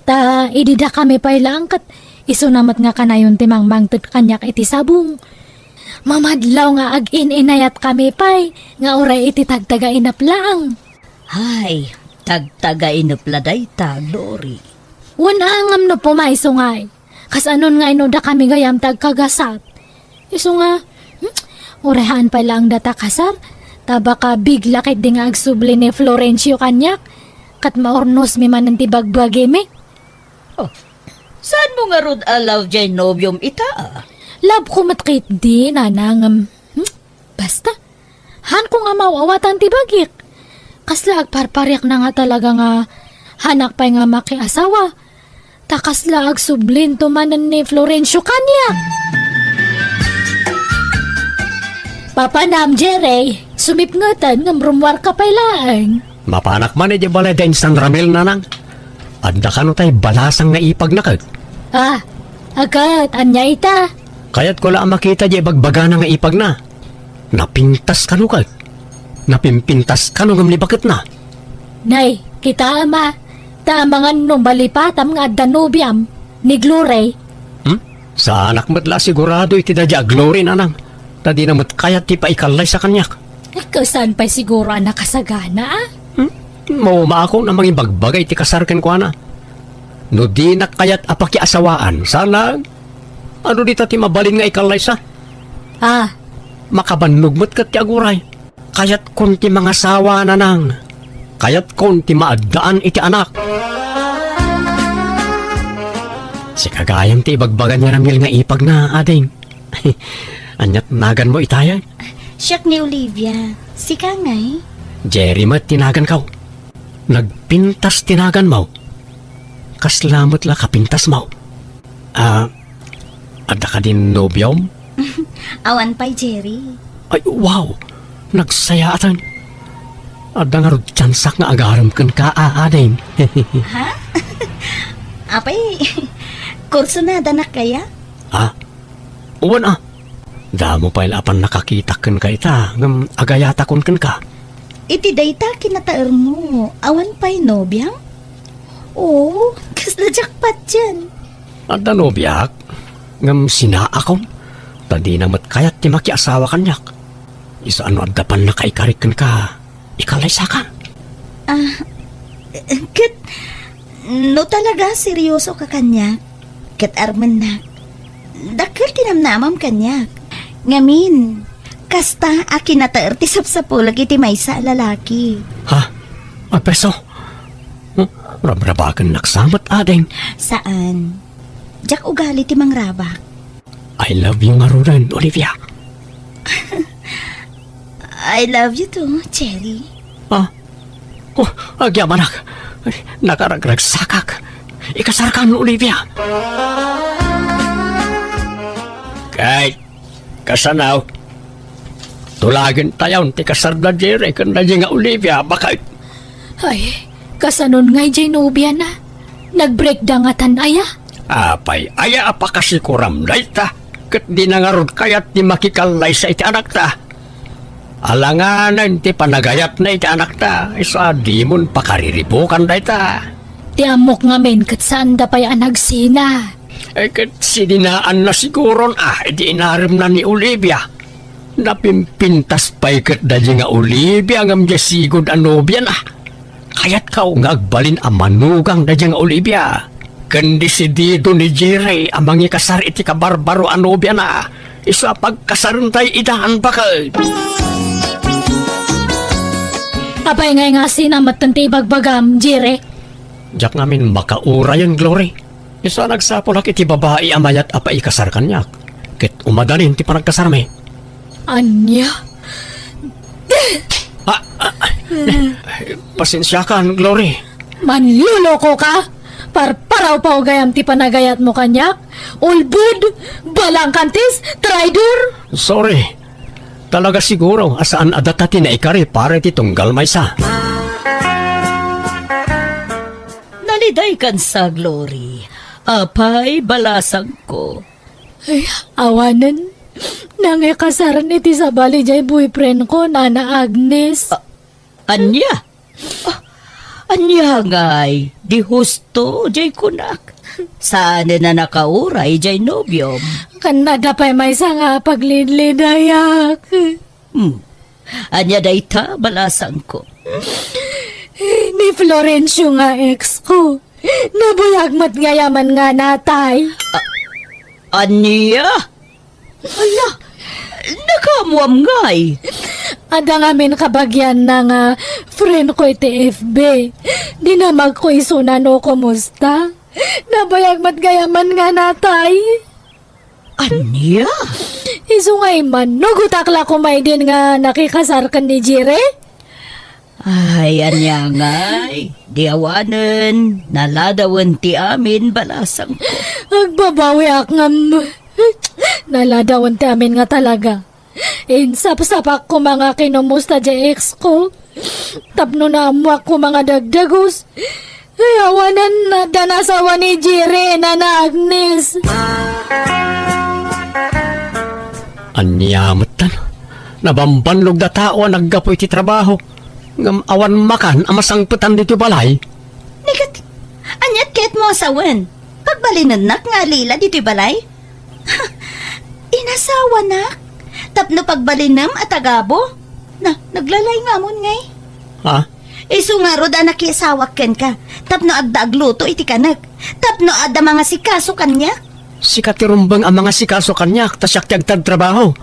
Ta idi dakami pay laeng ket isuna met nga kanayon ti mangmangted kaniak iti sabong. Mamadlaw nga agin-inayatkami pay nga uray iti tagtagainep laeng. Ay, tagtagainep la dayta, Glory. Wen a ngem no pumayso ngay. Kasano ngay no dakami gayam ti agkagasat? Isu nga, hmm, uray haan pay laeng data kasar, ta baka bigla ketdi nga agsubli ni Florencio kaniak, ket maurnosmi manen ti bagbagimi. Oh, saanmo ngarud a love diay nobiom ita a? Love ko met ketdi, Nana, ngem, hmm, basta. Hanko nga maaw-awatan ti bagik. Kasla agparpariakna nga talaga nga hanak pay nga makiasawa. Ta kasla agsublinto manen ni Florencio kaniak. Papanam, Jerry, sumipngeten ngem rummuarka pay laeng. Mapanak man idiay balay da insan Ramil, Nanang. Adda kano tay balasang nga ipagna ket? Ah, agat, ania ita? Kayatko la a makita diay bagbagana nga ipagna. Napintas kano ket? Napimpintas kano ngem ni baketna? Nay, kitaem a, ta amangan no malipatam nga adda nobiam, ni Glory. Hmm? Saanak met la a sigurado iti daydiay a Glory, Nanang. Ta dina met kayat ti paikallaysa kaniak. Ket saan pay siguro a nakasagana, a? Hmm? Maumaakon a mangibagbaga iti kasar kenkuana. No dinak kayat a pakiasawaan, saan laeng? Adu dita ti mabalin nga ikallaysa? Ah. Makabannog met ket ti aguray. Kayatkon ti mangasawa, Nanang. Kayatkon ti maaddaan iti anak. Sika gayam ti ibagbaga ni Ramil nga ipagna, ading. Aniat naganmo itayen? Siak ni Olivia. Sika ngay? Jerry met ti naganko. Nagpintas ti naganmo. Kasla met la kapintasmo. Ah, adda kadin nobiom? Awan pay, Jerry. Ay, wow! Nagsayaaten. Adda ngarud tiansak nga agarem kenka, a, ading. Ha? Apay, kursunadanak kaya? Ha? Wen a. Damo pay la a pannakakitak kenka ita, ngem agayatakon kenka. Iti dayta kinataermo, awan pay nobiam? Oo, kasla jackpot yan. Adda nobiak, ngem sinaakon, ta dina met kayat ti makiasawa kaniak. Isu a no adda pannakaikarik kenka, ikallaysakan. Ah, ket no talaga seryoso ka kaniak, ket armennak, dakkel ti namnamam kaniak. Ngamin, kasta a kinataer ti sapsapulek iti maysa a lalaki. Ha? Ay, peso? Huh? Rabrabakennak sa met, ading. Saan? Diak ugali ti mangrabak. I love you ngaruden, Olivia. I love you too, Jerry. Ah? Oh, agyamanak. Nakaragragsakak. Ikasarkan, Olivia. Kay, kasano? Tulagen tayon ti kasarda, Jerry, ken daydi nga Olivia, baket. Ay, kasanon ngay jay nobiana? Nag-break da ngatan aya? Apay, aya a pakasikuram dayta? Ket dina ngarud kayat ti makikallaysa iti anakta. Alanganen ti panagayatna iti anakta, isu a dimon pakariribukan dayta. Ti ammok ngamin ket saanda pay a nagsina. Eh, ket sininaanna siguron a, idi inaremna ni Olivia. Napimpintas pay ket daydi nga Olivia ngem diay sigud a nobiana. Kayatka nga agbalin a manugang daydi nga Olivia. Ken desidido ni Jerry a mangikasar iti kabarbaro a nobiana. Isu a pagkasarentayo idan, baket. Apay ngay nga asina metten ti ibagbagam, Jerry? Diak ngamin makaurayen, Glory. Isu a nagsapulak iti babai a mayat a paikasar kaniak. Ket umadanin ti panagkasarmi. Ania? Ah, ah, pasensiakan, Glory. Manloloko ka? Parparawpaw gayam ti panagayatmo kaniak? Ulbod, balangkantis, traidor! Sorry. Talaga siguro a saan a data ti naikari para iti tunggal maysa. Nalidaykan sa, Glory. Apay, balasangko. Ay, awanen. Nangikasaren iti sabali jay boyfriend ko, Nana Agnes. A-, ania? A-, ania ngay? Di husto jay kunak. Saanen a nakauray jay nobiom? Ken adda pay maysa nga paglidlidayak. Hmm. Ania dayta, balasangko? Ni Florencio nga ex ko. Nabuyag met gayamen nga natay. A-, ania? Ala, nakaammoam ngay? Adda ngamin kabagianna nga friend ko iti F B. Dinamagko isuna no kumusta. Nabuyag met gayamen nga natay. Ania? Isu nga immanugotak la koma idin nga nakikasar ken ni Jire? Ay, ania ngay? Di awanen, naladawen ti amin, balasangko. Agbabawiak ngem naladawen ti amin nga talaga. Insapsapak koma nga kinumusta diay ex ko. Tapno naammoak koma nga dagdagus. Ay, awanen, adda nasawa ni Jire, Nana Agnes. Ania metten? Nabambannog da tao a naggapu iti trabaho. Ngem awan makan a masangpetan ditoy balay. Ni ket, aniat kayatmo a sawen? Pagbalinennak nga alila ditoy balay? Inasawanak? Tapno pagbalinem a tagabu? Na, naglalay ngamon ngay? Ha? Isu ngarud a nakiasawak kenka, tapno adda agluto iti kanek, tapno adda mangasikaso kaniak? Sika ti rumbeng a mangasikaso kaniak, ta siak ti agtartrabaho.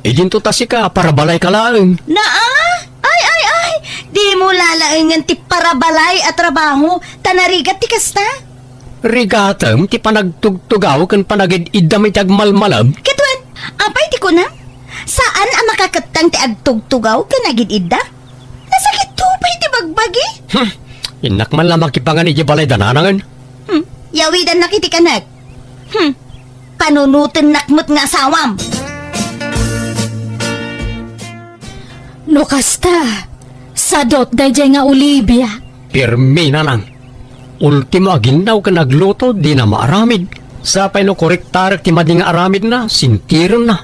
Idinto ta sika, parabalayka laeng. Naa? Ay, ay, ay! Dimo lalaengen ti parabalay a trabaho, ta narigat ti kasta. Rigatem ti panagtugtugaw ken panagid-iddam iti agmalmalem? Ket wen, apay ti kunam? Saan a makakettang ti agtugtugaw ken agid-idda? Nasakitto pay ti bagbagi? Hmm, innak man la makipangan iti balay da nanangen. Hmm, yawidannak iti kanek. Hmm, panunotennak met nga asawam. No kasta, sadut daydiay nga Olivia. Pirmi, nanang. Ultimo a ginnaw ken agluto, dina maaramid. Sapay no korrektarek ti madi nga aramidna, sintirenna.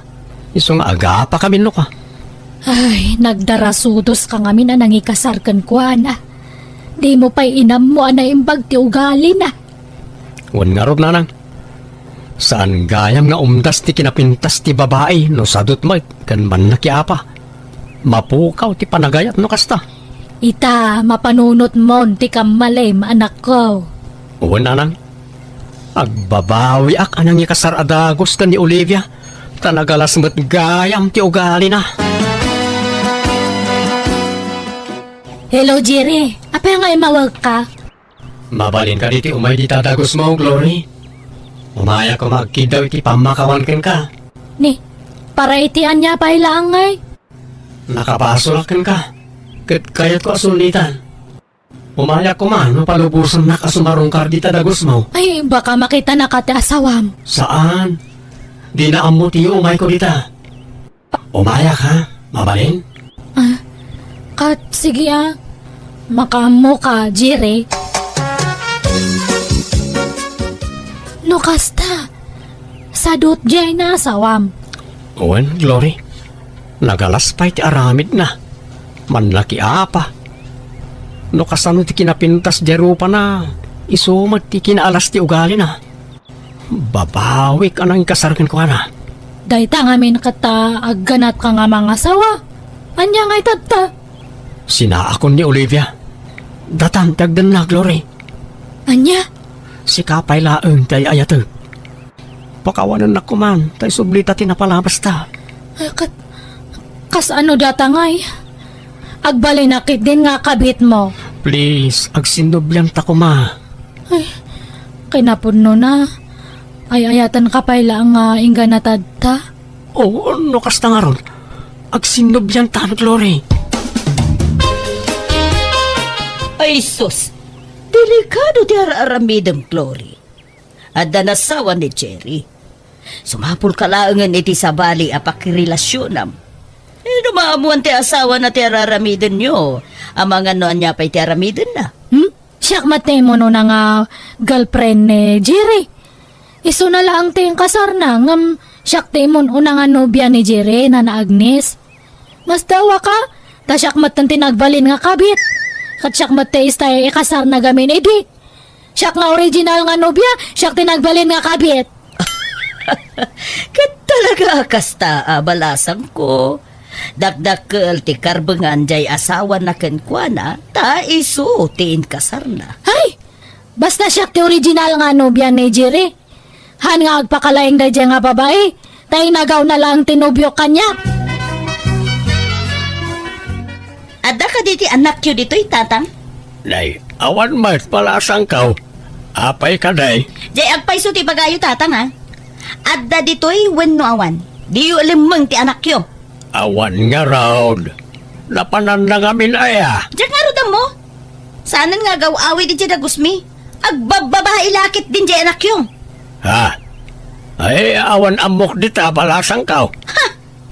Isu nga agapakamin no ka. Ay, nagdarasudoska ngamin a nangikasar kenkuana. Dimo pay inammo a naimbag ti ugalina. Wen ngarud, nanang. Saan gayam nga umdas ti kinapintas ti babai no sadut met ken mannakiapa. Mapukaw ti panagayat no kasta. Ita, mapanunotmon ti kammalim, anakko. Wen, nanang. Agbabawiak a nangikasar a dagus ken ni Olivia, ta nagalas met gayam ti ugalina. Hello, Jerry. Apay nga immawagka? Mabalin kadi ti umay dita dagusmo, Glory? Umayak koma agkiddaw iti pammakawan kenka. Ni, para iti ania pay laeng ngay? Nakabasolak kenka, ket kayatko a sulnitan. Umayak koma no palubosannak a sumarungkar dita dagusmo. Ay, baka makitanaka ti asawam. Saan? Dina ammo ti umayko dita. Umayak, ha? Mabalin? Ah, kat, sige, ah. Makaammoka, Jerry. No kasta, sadut jay nga asawam. Wen, Glory. Nagalas pay ti aramidna. Mannakiapa. No kasano ti kinapintas jay rupana, isu met ti kinaalas ti ugalina. Babawik a nangikasar kenkuana. Dayta ngamin ket ta agganatka nga mangasawa. Ania ngay tatta? Sinaakon ni Olivia. Datan ti agdanna, Glory. Ania? Sika pay laeng ti ay-ayatek. Pakawanennak koman, ta isublita ti napalabasta. Ah, kat-, kasano data ngay? Agbalinak ketdin nga kabitmo. Please, agsinnublianta koma. Ay, kinapudnona. Ay-ayatenka pay laeng nga inggana tatta? Oo, no kasta ngarud. Agsinnublianta, Glory. Ay, sus! Delikado ti ar-aramidem, Glory. Adda nasawa ni Jerry. Sumapulka laengen iti sabali a pakirelasionam. Eh, no maammoan ti asawana ti ar-aramidenyo, amangan no ania pay ti aramidenna. Hmm? Siak met ti immun-una nga girlfriend ni Jerry. Isuna laeng ti inkasarna, ngem siak ti immun-una nga nobia ni Jerry, Nana Agnes. Masdaawaka, ta siak metten ti nagbalin nga kabit. Ket siak met ti istay ikasarna gamin idi. Siak nga original nga nobia, siak ti nagbalin nga kabit. Ket talaga a kasta a balasangko. Dakdakkel ti karbengan jay asawana kenkuana, ta isu ti inkasarna. Ay! Basta siak ti original nga nobia ni Jerry. Han nga agpakalaing daydiay nga babai, ta inagawna laeng ti nobiok kaniak. Adda kadi ti anakyo ditoy, Tatang? Nay, awan met, balasangko. Apay kadi? Jay agpayso ti ibagayo, Tatang, a. Adda ditoy wenno awan? Diyo lemmeng ti anakyo. Awan ngarud. Napananna ngamin aya. Diak ngarud ammo. Saanen nga agaw-awid idiay dagusmi. Agbabbabai la ketdin jay anakyo. Ha? Ay, awan ammok dita, balasangko. Ha!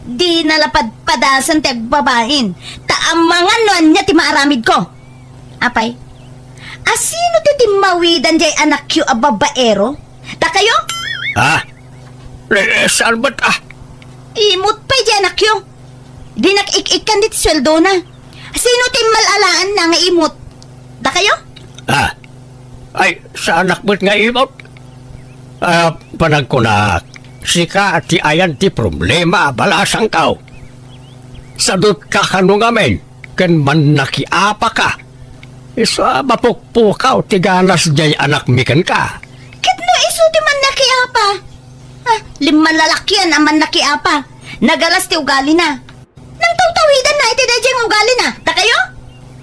Dina la padpadasen ti agbabain, ta amangan no ania ti maaramidko. Apay, a sino ti timmawidan jay anakyo a babaero? Dakayo? Ha? Eh, eh, saan met, ah? Imut pay jay anakyo. Dinak ik-ikkan ti sueldona. Sino ti immal-alaenna nga imut? Dakayo? Ah, ay, saanak met nga imut. Ah, panagkunak, sika ti ayan ti problema, balasangko. Sadutka kano ngamin, ken mannakiapaka. Isu a mapukpukaw ti ganas jay anakmi kenka. Ket no isu ti mannakiapa? Ah, limmalalakian a mannakiapa. Nagalas ti ugalina. Nangtawtawidanna iti daydiay nga ugalina. Dakayo?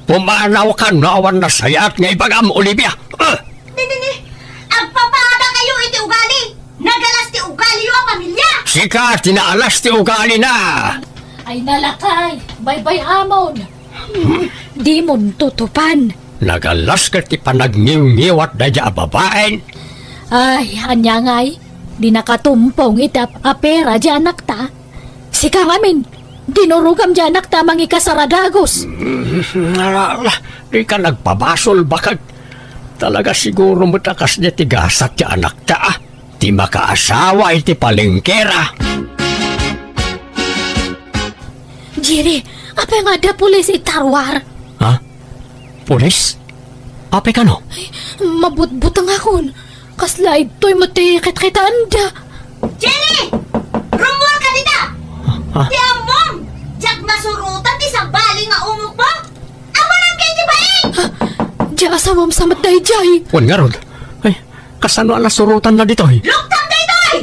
Pumanawkan no awan nasayaat nga ibagam, Olivia. Ah! Ni, ni, ni. Agpapadakayo iti ugali. Nagalas ti ugaliyo a pamilia. Sika ti naalas ti ugalina. Ay, nalakay. Baybay-amon. Dimon tutupan. Nagalas ket ti panagniwngiwat daydiay a babaen. Ay, ania ngay? Di nakatumpong iti ap-, apera di anakta. Sika ngamin, Dinurogam ti anakta a mangikasar a dagus. Ala, ala, dika nagpabasol, baket. Talaga siguro met a kasdiay ti gasat ti anakta, a. Ti makaasawa iti palengkera. Jerry, apay nga adda pulis iti Tarwar? Ha? Pulis? Apay kano? Ay, mabutbutengakon. Kasla ditoy met ti kitkitaenda. Jerry! Rummuarka dita! Ha? Ti ammom, diak masurotan ti sabali nga umokmo! Awanan kay ti bain! Ha? Dia asawam sa met daydiay. Wen ngarud. Ay, kasano a nasurotanna ditoy? Luktam daytoy!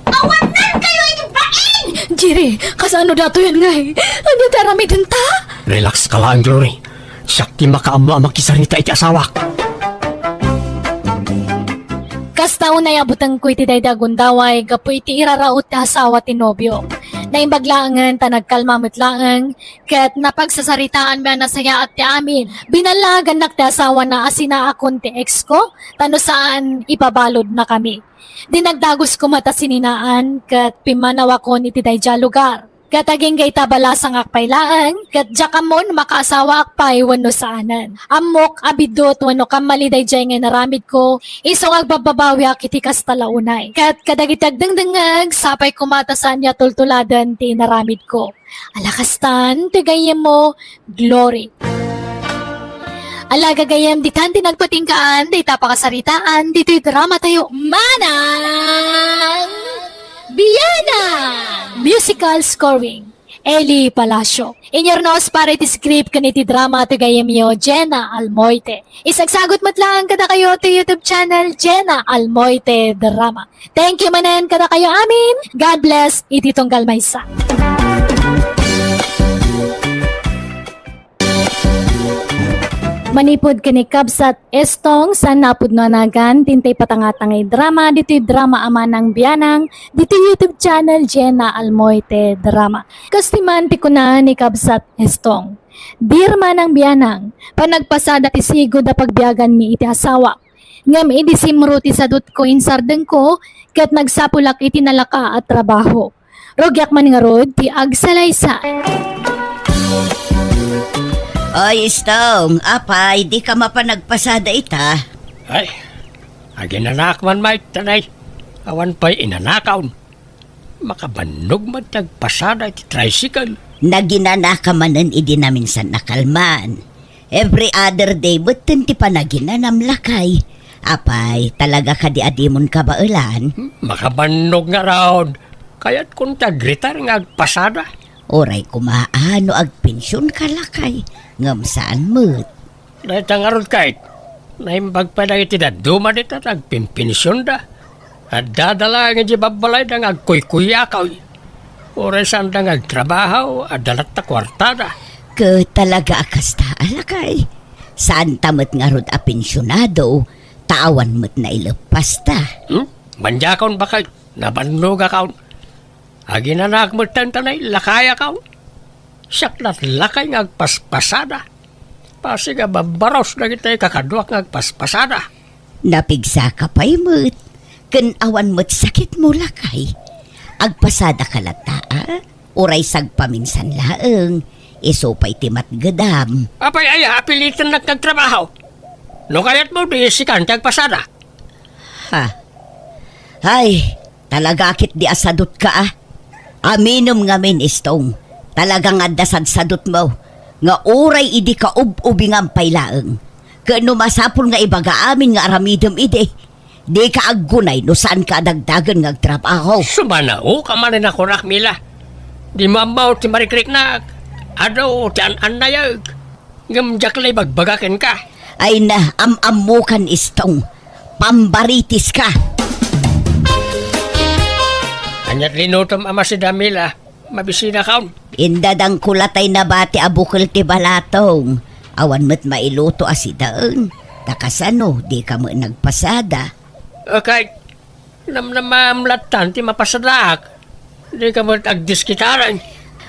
Awanan kayo iti bain! Jerry, kasano datoy ngay? Ania ti aramidenta? Relax ka lang, Glory. Siak ti makaammo a makisarita iti asawak. Kasta unay a butengko iti daydi a gundaway gapu iti iraraut ti asawa ti nobio. Naimbag laengen ta nagkalma met laeng, ket napagsasaritaanmi a nasayaat ti amin. Binallagannak ti asawana a sinaakon ti ex ko, ta no saan, ipabaludnakami. Dinagdagus koma ta sininaan, ket pimmanawakon iti daydiay a lugar. Ket agingga ita balasangak pay laeng, ket diak ammo no makaasawaak pay wenno saanen. Ammok a biddut wenno kammali daydiay nga inaramidko, isu nga agbabbabawiak iti kasta la unay. Ket kadagiti agdengdengngeg, sapay koma ta saanyo a tultuladen ti inaramidko. Ala kastan ti gayyemmo, Glory. Ala gagayyem, ditan ti nagpatinggaan dayta pakasaritaan ditoy drama tayo, Manang Bianang! Musical scoring, Eli Palacio. Inyurnos para iti script ken iti drama ti gayyemyo, Jenna Almoite. Isagsagut met laeng kadakayo ti YouTube channel, Jenna Almoite Drama. Thank you manen kadakayo amin. God bless iti tunggal maysa. Manipud ken ni Kabsat Estong, saan napudno a nagan, ti intay patangatangay drama, ditoy drama a Manang Bianang, ditoy YouTube channel, Jenna Almoite Drama. Kas ti man ti kuna ni Kabsat Estong, Dear Manang Bianang, panagpasada ti sigud a pagbiaganmi iti asawak. Ngem idi simro ti sadutko, insardengko, ket nagsapulak iti nalaka a trabaho. Rugiak man ngarud ti agsalaysay. Oy, Estong, apay, dika mapan nagpasada ita? Ay, aginanak man, Mike, tanay. Awan pay inanakaw. Makabannog met ti agpasada iti tricycle. Naginanaka manen idi naminsan a kalman. Every other day metten ti panaginanam, lakay. Apay, talaga kadi a dimon kabaelan? Hmm, makabannog ngarud. Kayatkon ti agretire nga agpasada. Uray koma a no agpensionka, lakay. Ngem saan met. Dayta ngarud, Kate, naimbag pay dagiti dadduma dita ti agpinpensionda. Addada laeng idiay babbalayda nga agkuykuyakaw. Uray saanda nga agtrabaho, adda latta kuartada. Ket talaga a kasta, lakay. Saanta met ngarud a pensionado, ta awan met naileppasta. Hmm? Mandiakon, baket, nabannogakon. Aginanak metten ta nailakayakon. Siak lat lakay nga agpaspasada. Pasig a babbaros dagiti kakaduak nga agpaspasada. Napigsaka pay met, ken awan met sakitmo, lakay. Agpasadaka latta, a? Uray sagpaminsan laeng, isu pay ti matgedam. Apay aya, apilitennak nga agtrabaho? No kayatmo, di sikan ti agpasada. Ha? Ay, talaga ketdi a sadutka, a. Aminem ngamin, Estong. Talaga nga adda sadsadutmo, nga uray idi kaub-ubingam pay laeng. Ken no masapul nga ibaga amin nga aramidem idi, dika aggunay no saanka a dagdagen nga agtrabaho. Sumanaoka manen a kunak, Mila. Dimo ammo ti marikriknak. Adu ti an-annayeg. Ngem diak la ibagbaga kenka. Ay na, am-ammokan, Estong. Pambaritiska. Ania ti linutom a masida, Mila? Mabisinakon. Indadangko latay nabati a bukel ti balatong. Awan met mailuto a sidaen. Ta kasano, dika met nagpasada? Okay. Namnamaam lattan ti mapasadaak. Dika met agdiskitaran.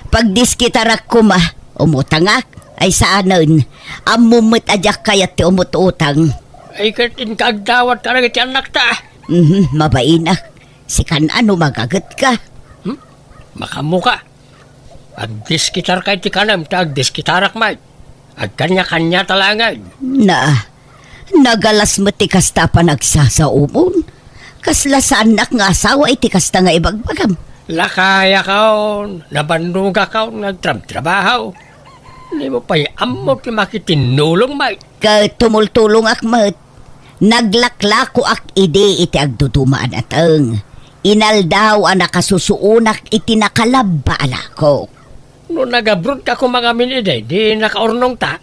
Pagdiskitarak koma, umutangak, ay saanen. Ammom met a diak kayat ti umut-utang. Ay ket inka agdawat kadagiti annakta. Mhm, mabainak. Sikan a no magagetka. Hmm? Makaammoka. Agdiskitarka iti kanem ta agdiskitarak met. Agkaniakaniata laengen. Na, nagalas met ti kasta a panagsasaomon. Kasla saannak nga asawa iti kasta nga ibagbagam. Lakayakon, nabannogakon nga agtrabtrabaho. Dimo pay ammo ti makitinnulong met. Ket tumultulongak met. Naglaklakoak idi iti agduduma a nateng. Inaldaw a nakasusuonak iti nakalabba a lakok. No nagabrodka koma ngamin idi, di nakaurnongta?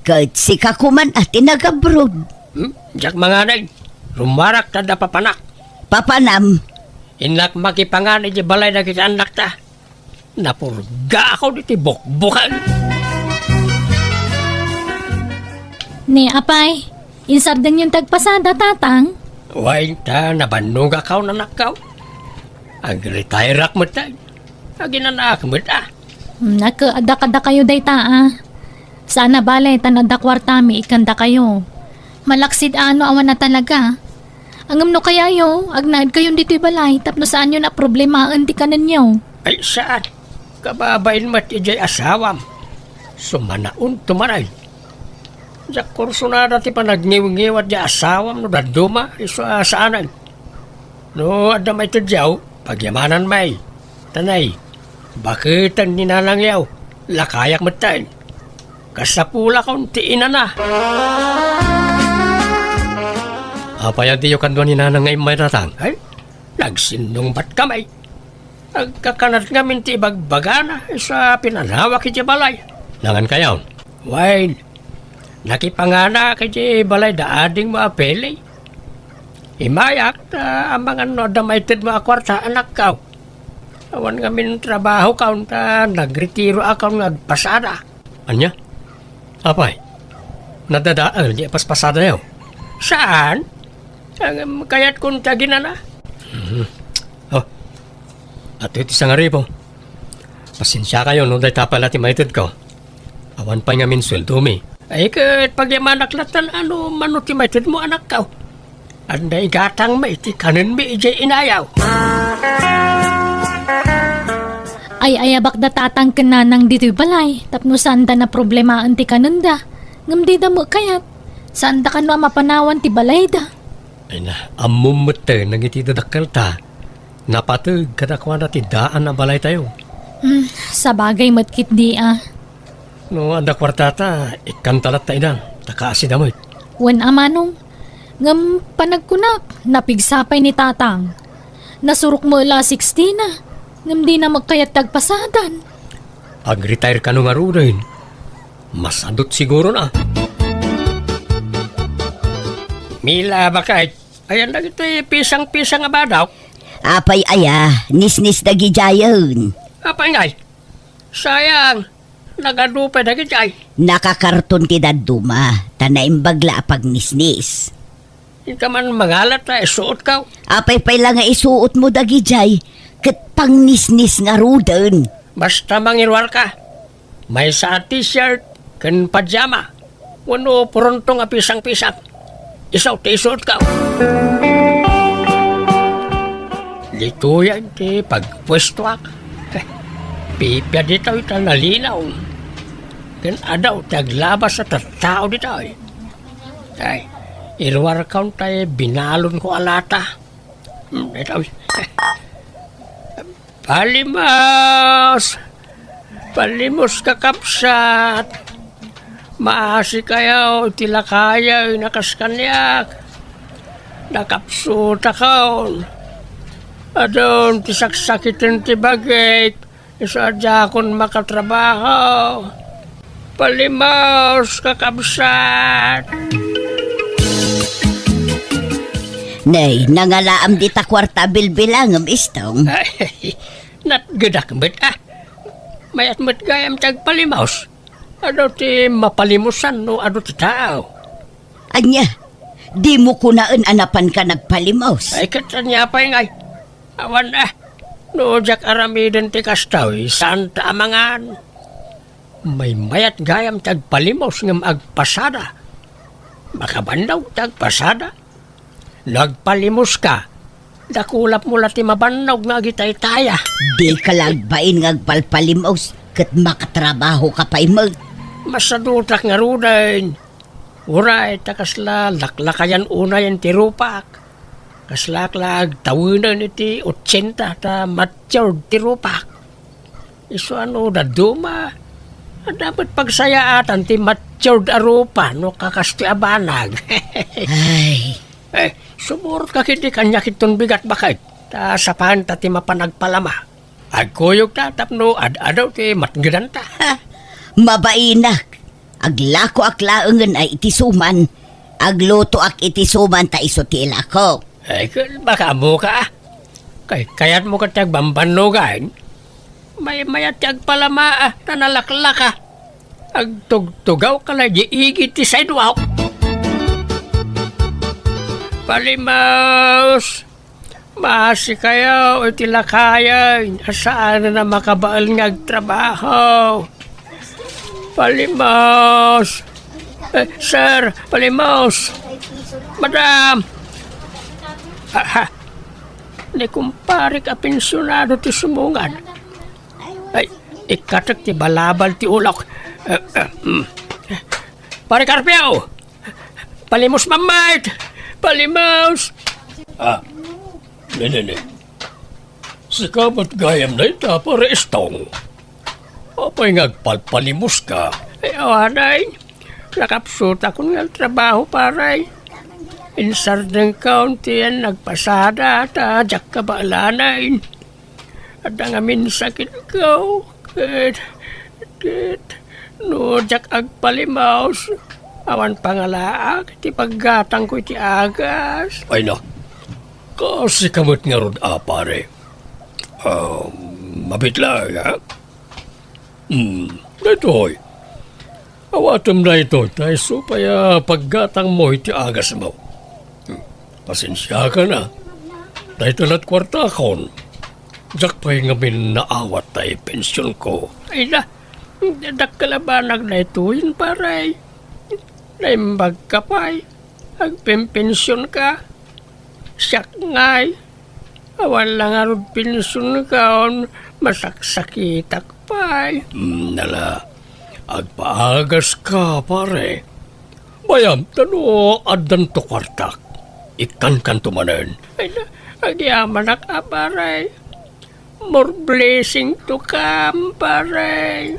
Ket sika koman a ti nagabroad. Hmm? Diak manganay. Rummuarak ta adda papanak. Papanam? Innak makipangan iti balay dagiti annakta. Napurgaakon iti bukbuken. Ne, apay, insardengyon ti agpasada, tatang? Wen ta, nabannogakon, anakko. Agretairak met, tay. Aginanaak met, a. Hmm, nak-, adda kadakayo dayta, a. Saan a bale, ta no adda kuartami, ikkandakayo. Malaksid a no awan a talaga. Ngem no kayayo, agnaedkayon ditoy balay tapno saanyon a problemaen ti kanenyo. Ay, saan? Kababain met idiay asawam. Sumanaon tumanay. Diak kursunada ti panagniwngiwat diay asawam no dadduma, isu a saanen. No adda maitedyo, pagyamanan may. Tanay, baketen ni nanangyo, lakayak metten. Kasapulakon ti inana. Apay a diyo kadua ni nanang nga immay, tatang? Ay, nagsinnungbat kami. Agkakanat ngamin ti ibagbagana, isu a pinanawak iti balay. Nangan kayo? Wen, nakipanganak iti balay da adingmo a Pele. Imayak ta amangan no adda maitedmo a kuarta, anakko. Awan ngamin trabahokon ta nagretiroakon nga agpasada. Ania? Apay, nadadael di paspasadayo? Saan? Ngem kayatkon ti aginana. Mhm. Oh, adtoy ti sangaribo. Pasensiakayo no dayta pay la ti maitedko. Awan pay ngamin sueldomi. Ay, ket pagyamanak latta no mano ti maitedmo, anakko. Adda igatangmi iti kanenmi idiay inayo. Ay-ayabakda tatang ken nanang ditoy balay tapno saanda a problemaen ti kanenda. Ngem dida met kayat. Saanda kano a mapanawan ti balayda. Ay na, ammom metten dagiti dadakkelta. Napateg kadakuada ti daan a balaytayo. Hmm, sabagay met ketdi a. No adda kuartata, ikkanta latta idan, ta kaasida met. Wen a manong, ngem panagkunak, napigsa pay ni tatang. Nasurok met la a sixteen a, ngem dina met kayat ti agpasadan. Ag-retire kano ngaruden. Masadut siguro na. Mila, bakit? Ayan dagiti pisang-pisang a badok. Apay aya, nisnis dagidiayen. Apay ngay? Sayang, nagadu pay dagidiay. Nakakarton ti dadduma, ta naimbag la a pagnisnis. Inka man mangalat ta isuotko. Apay pay la nga isuotmo dagidiay, ket pangnisnis ngaruden. Basta mangiruarka. Maysa a t-shirt ken pajama wenno purontong a pisang-pisang. Isu ti isuotko. Ditoyen ti pagpuestoak. Pipia ditoy ta nalinaw. Ken adu ti aglabas a tattao ditoy. Ay, iruarkon tay binalonko a lata. Hmm, ditoy. Palimos! Palimos, kakabsat! Maasikayo iti lakayo a kas kaniak. Nakapsutakon. Adun ti saksakiten ti bagik. Isu a diakon makatrabaho. Palimos, kakabsat! Nay, nangalaam dita kuarta a bilbilangem, Istong. Ay, natgedak met, a. Mayat met gayam ti agpalimos. Adu ti mapalimosan no adu ti tao. Ania, dimo kunaen a napanka nagpalimos? Ay, ket ania pay ngay? Awan, a. No diak aramiden ti kastoy, saanta a mangan. Maymayat gayam ti agpalimos ngem agpasada. Makabannog ti agpasada. No agpalimoska, Dakulapmo la ti mabannog nga agitaytaya. Dika la agbain nga agpalpalimos ket makatrabahoka pay met. Masadutak ngaruden. Uray ta kasla laklakayan unayen ti rupak. Kaslak la agtawenen iti otsenta ta matured ti rupak. Isu a no dadduma, adda met pagsayaatan ti matured a rupa no kakastoy a banag. Ay. Eh, sumurot ka ketdi kaniak inton bigat, baket, ta sapaenta ti mapan agpalama. Agkuyogta tapno ad-adu ti matngedanta. Ha, mabainak. Aglakoak laengen a iti suman. Aglutoak iti suman ta isu ti ilako. Ay, ket baka ammoka, a? Kay, kayatmo ket ti agbambannogan? Maymayat ti agpalama, a, ta nalaklaka. Agtugtugawka la idiay igid ti sidewalk. Palimaos! Maasikayo iti lakayen a saanen a makabael nga agtrabaho. Palimaos! Eh, sir, palimaos! Madam! Aha! Ni kumparek a pensionado ti sumungad. Ay, ikkatek ti balabal ti ulok. Eh, eh, mm. Pare Carpio! Palimaos, mammait! Palimaos! Ah, ne, ne, ne. Sika met gayam dayta, Pare Estong. Apay nga agpalpalimaoska? Ay, awanen. Nakapsutakon nga agtrabaho, pare. Insardengkon ti yan nagpasada, ta diak kabaelanen. Adda ngamin sakitko, ket, ket, no diak agpalimaos, awan pangalaak ti paggatangko iti agas. Ay na, kasika met ngarud a, pare. Ah, mabitla, ha? Hmm, daytoy. Awatem daytoy, ta isu pay a paggatangmo iti agasmo. Hmm, pasensiakan a. Dayta lat kuartakon. Diak pay ngamin naawat tay pensionko. Ay na, dakkel a banag daytoyen, pare. Naimbagka pay. Agpenpensionka. Siak ngay, awan la ngarud pensionko, masaksakitak pay. Mm, nala, agpaagaska, pare. Bayam, ta no addanto kuartak, ikkankanto manen. Ay na, agyamanak a, pare. More blessing to come, pare.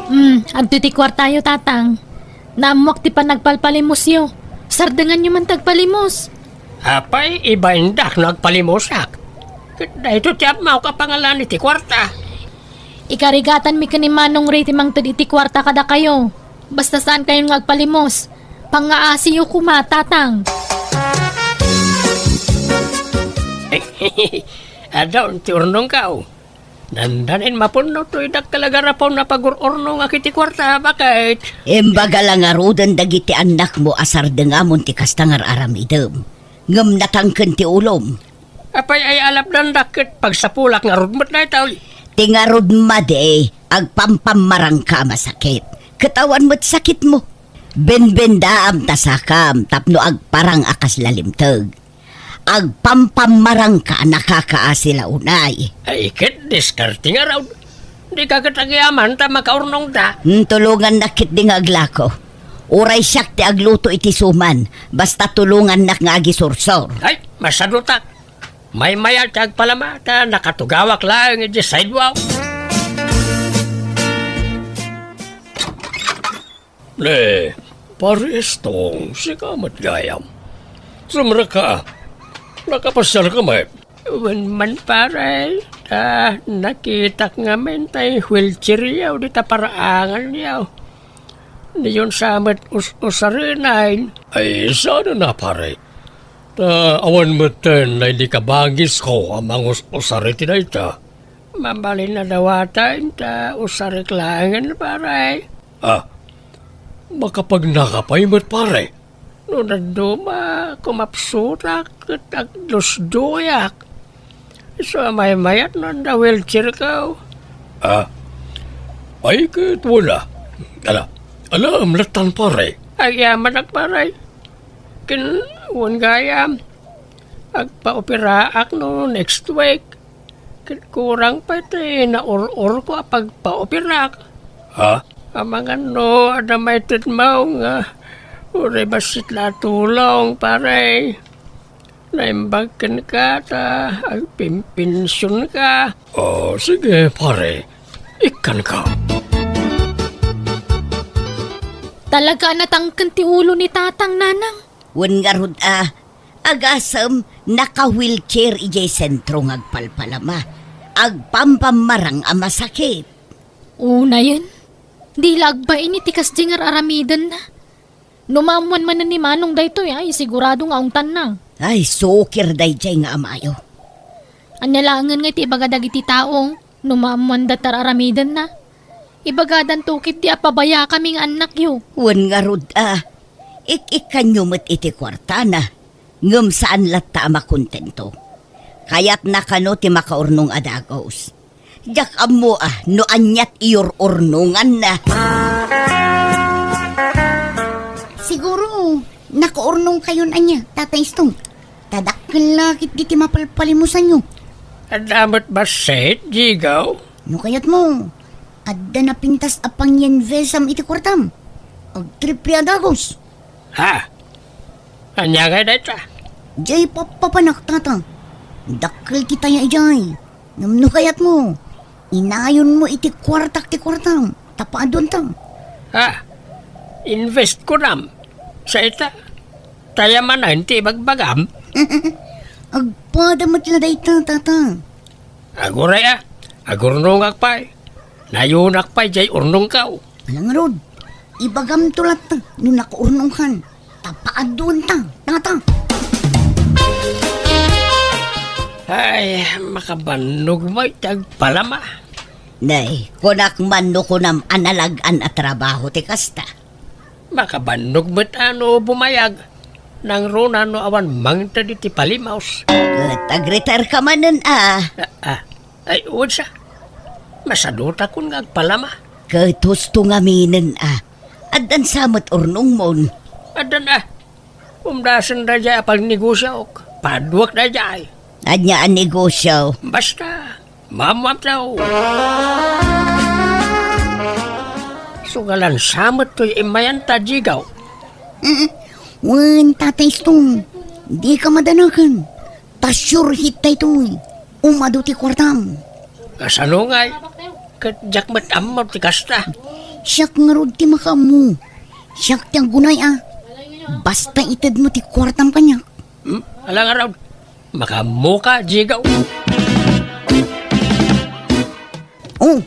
Hmm, adtoy ti kuartayo, Tatang. Naammoak ti panagpalpalimosyo. Sardenganyo man ti agpalimos. Apay, ibaindak no agpalimosak. Ket daytoy ti ammoak a pangalan iti kuarta. Ikarigatanmi ken ni Manong Ray ti mangted iti kuarta kadakayo. Basta saankayon nga agpalimos. Pangngaasiyo koma, Tatang. Adun ti urnongko. Nandanin mapunno toy dakkel a garapon a pagur-urnongak iti kuarta, baket. Imbaga la ngaruden dagiti annakmo a sardengamon ti kasta nga ar-aramidem. Ngem natangken ti ulom. Apay ay alapdandak ket pagsapulak ngarud met daytoy? Ti ngarud madi, agpampammarangka a masakit. Ket awan met sakitmo. Benbendaam ta sakam tapno agparang a kasla limteg. Agpampammarangka a nakakaasi la unay. Ay, ket diskarte ngarud. Dika ket agyaman ta makaurnongda. Hmm, tulongannak ketdi nga aglako. Uray siak ti agluto iti suman, basta tulongannak nga agisursor. Ay, masadutak. Maymayat ti agpalama ta nakatugawak laeng idiay sidewalk. Ne, Pare Estong, sika met gayam. Sumrekka. Nakapasiarka met? Wen man, pare, ta nakitak ngamin tay wheelchairyo dita paraanganyo. Diyon sa met us-usarenen. Ay, saan a, pare? Ta awan metten daydi kabangisko a mangus-usar iti dayta. Mabalin a dawaten ta usarek laengen, pare. Ah, makapagnaka pay met, pare. No dadduma, kumapsutak ket agdusduyak. Isu a maymayat no adda wheelchairko. Ah, ay ket wala. Ala, ala, amlatan, pare. Agyamanak, pare. Ken Wen gayam, agpaoperaak no next week. Ket kurang pay ti naur-urko a pagpaoperak. Ha? Amangan no adda maitedmo nga uray bassit la a tulong, pare. Naimbag kenka ta agpimpensionka. Oh, sige, pare. Ikkanka. Talaga a natangken ti ulo ni Tatang, Nanang. Wen ngarud a, agasem, naka-wheelchair idiay sentro nga agpalpalama. Agpampammarang a masakit. Unayen, di la agbain iti kasdi nga ar-aramidenna. No maammoan manen ni Manong daytoy, ay, sigurado nga ungtanna. Ay, sukir daydiay nga amayo. Ania laengen nga iti ibaga dagiti tao, no maammoanda ti ar-aramidenna? Ibagadanto ketdi a pabayakami nga annakyo. Wen ngarud a, ik-ikkanyo met iti kuartana, ngem saan latta a makontento. Kayatna kano ti makaurnong a dagus. Diak ammo a no aniat iyur-urnonganna. Siguro, nakaurnongkayon ania, Tata Istong? Ta dakkel la ketdi ti mapalpalimusanyo. Adda met bassit, Jigaw? No kayatmo, adda napintas a pangyinvestam iti kuartam. Agtriple a dagus. Ha? Ania ngay dayta? Diay pappapanak, Tata. Dakkel ti taya idiay. Ngem no kayatmo, inayonmo iti kuartak ti kuartam, ta paaduanta. Ha? Invest kunam? Sa ita? Taya manen ti ibagbagam? Agpada met la dayta, Tata. Aguray a, agurnongak pay. Nayonak pay diay urnongko. Ala ngarud, ibagamto latta no nakaurnongkan. Ta paaduanta, Tata. Ay, makabannog met ti agpalama. Nay, kunak man no kunam a nalag-an a trabaho ti kasta. Makabannog met a no bumayag. Nangruna no awan mangted iti palimaos. Ket agretire ka manen a. Ah, ah. Ay, wen sa. Masadutakon nga agpalama. Ket husto ngaminen a. Addan sa met urnongmon. Addan a. Umdasen daydiay a pagnegosiok. Paduak daydiay. Ania a negosio? Basta, maammoam taw. Sugalan sa met toy immayanta, Jigaw. Mm, wen, Tata Istong, dika madanagan. Ta sure hit daytoy. Umadu ti kuartam. Kasano ngay? Ket diak met ammo ti kasta. Siak ngarud ti makaammo. Siak ti aggunay a. Basta itedmo ti kuartam kaniak. Hmm? Ala ngarud. Makaammoka, Jigaw. Oh,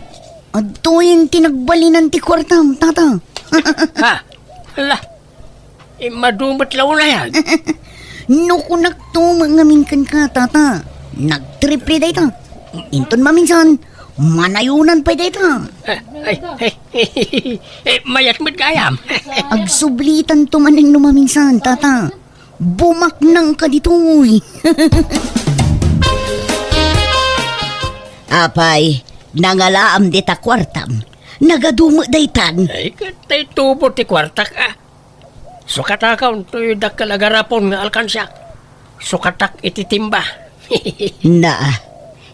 adtoyen ti nagbalinan ti kuartam, Tata. Ha? Ala, immadu met la unayan. No kunakto met ngamin kenka, Tata, nagtriple dayta. Inton maminsan, manayonan pay dayta. Eh, ay, ay, eh, mayat met gayam. Agsublitanto manen no maminsan, Tata. Bumaknangka ditoy. Apay, nangalaam dita kuartam. Nagadu met daytan. Ay, ket tay tubo ti kuartak, a. Sukatakon toy dakkel a garapon nga alkansiak. Sukatak iti timba. Naa,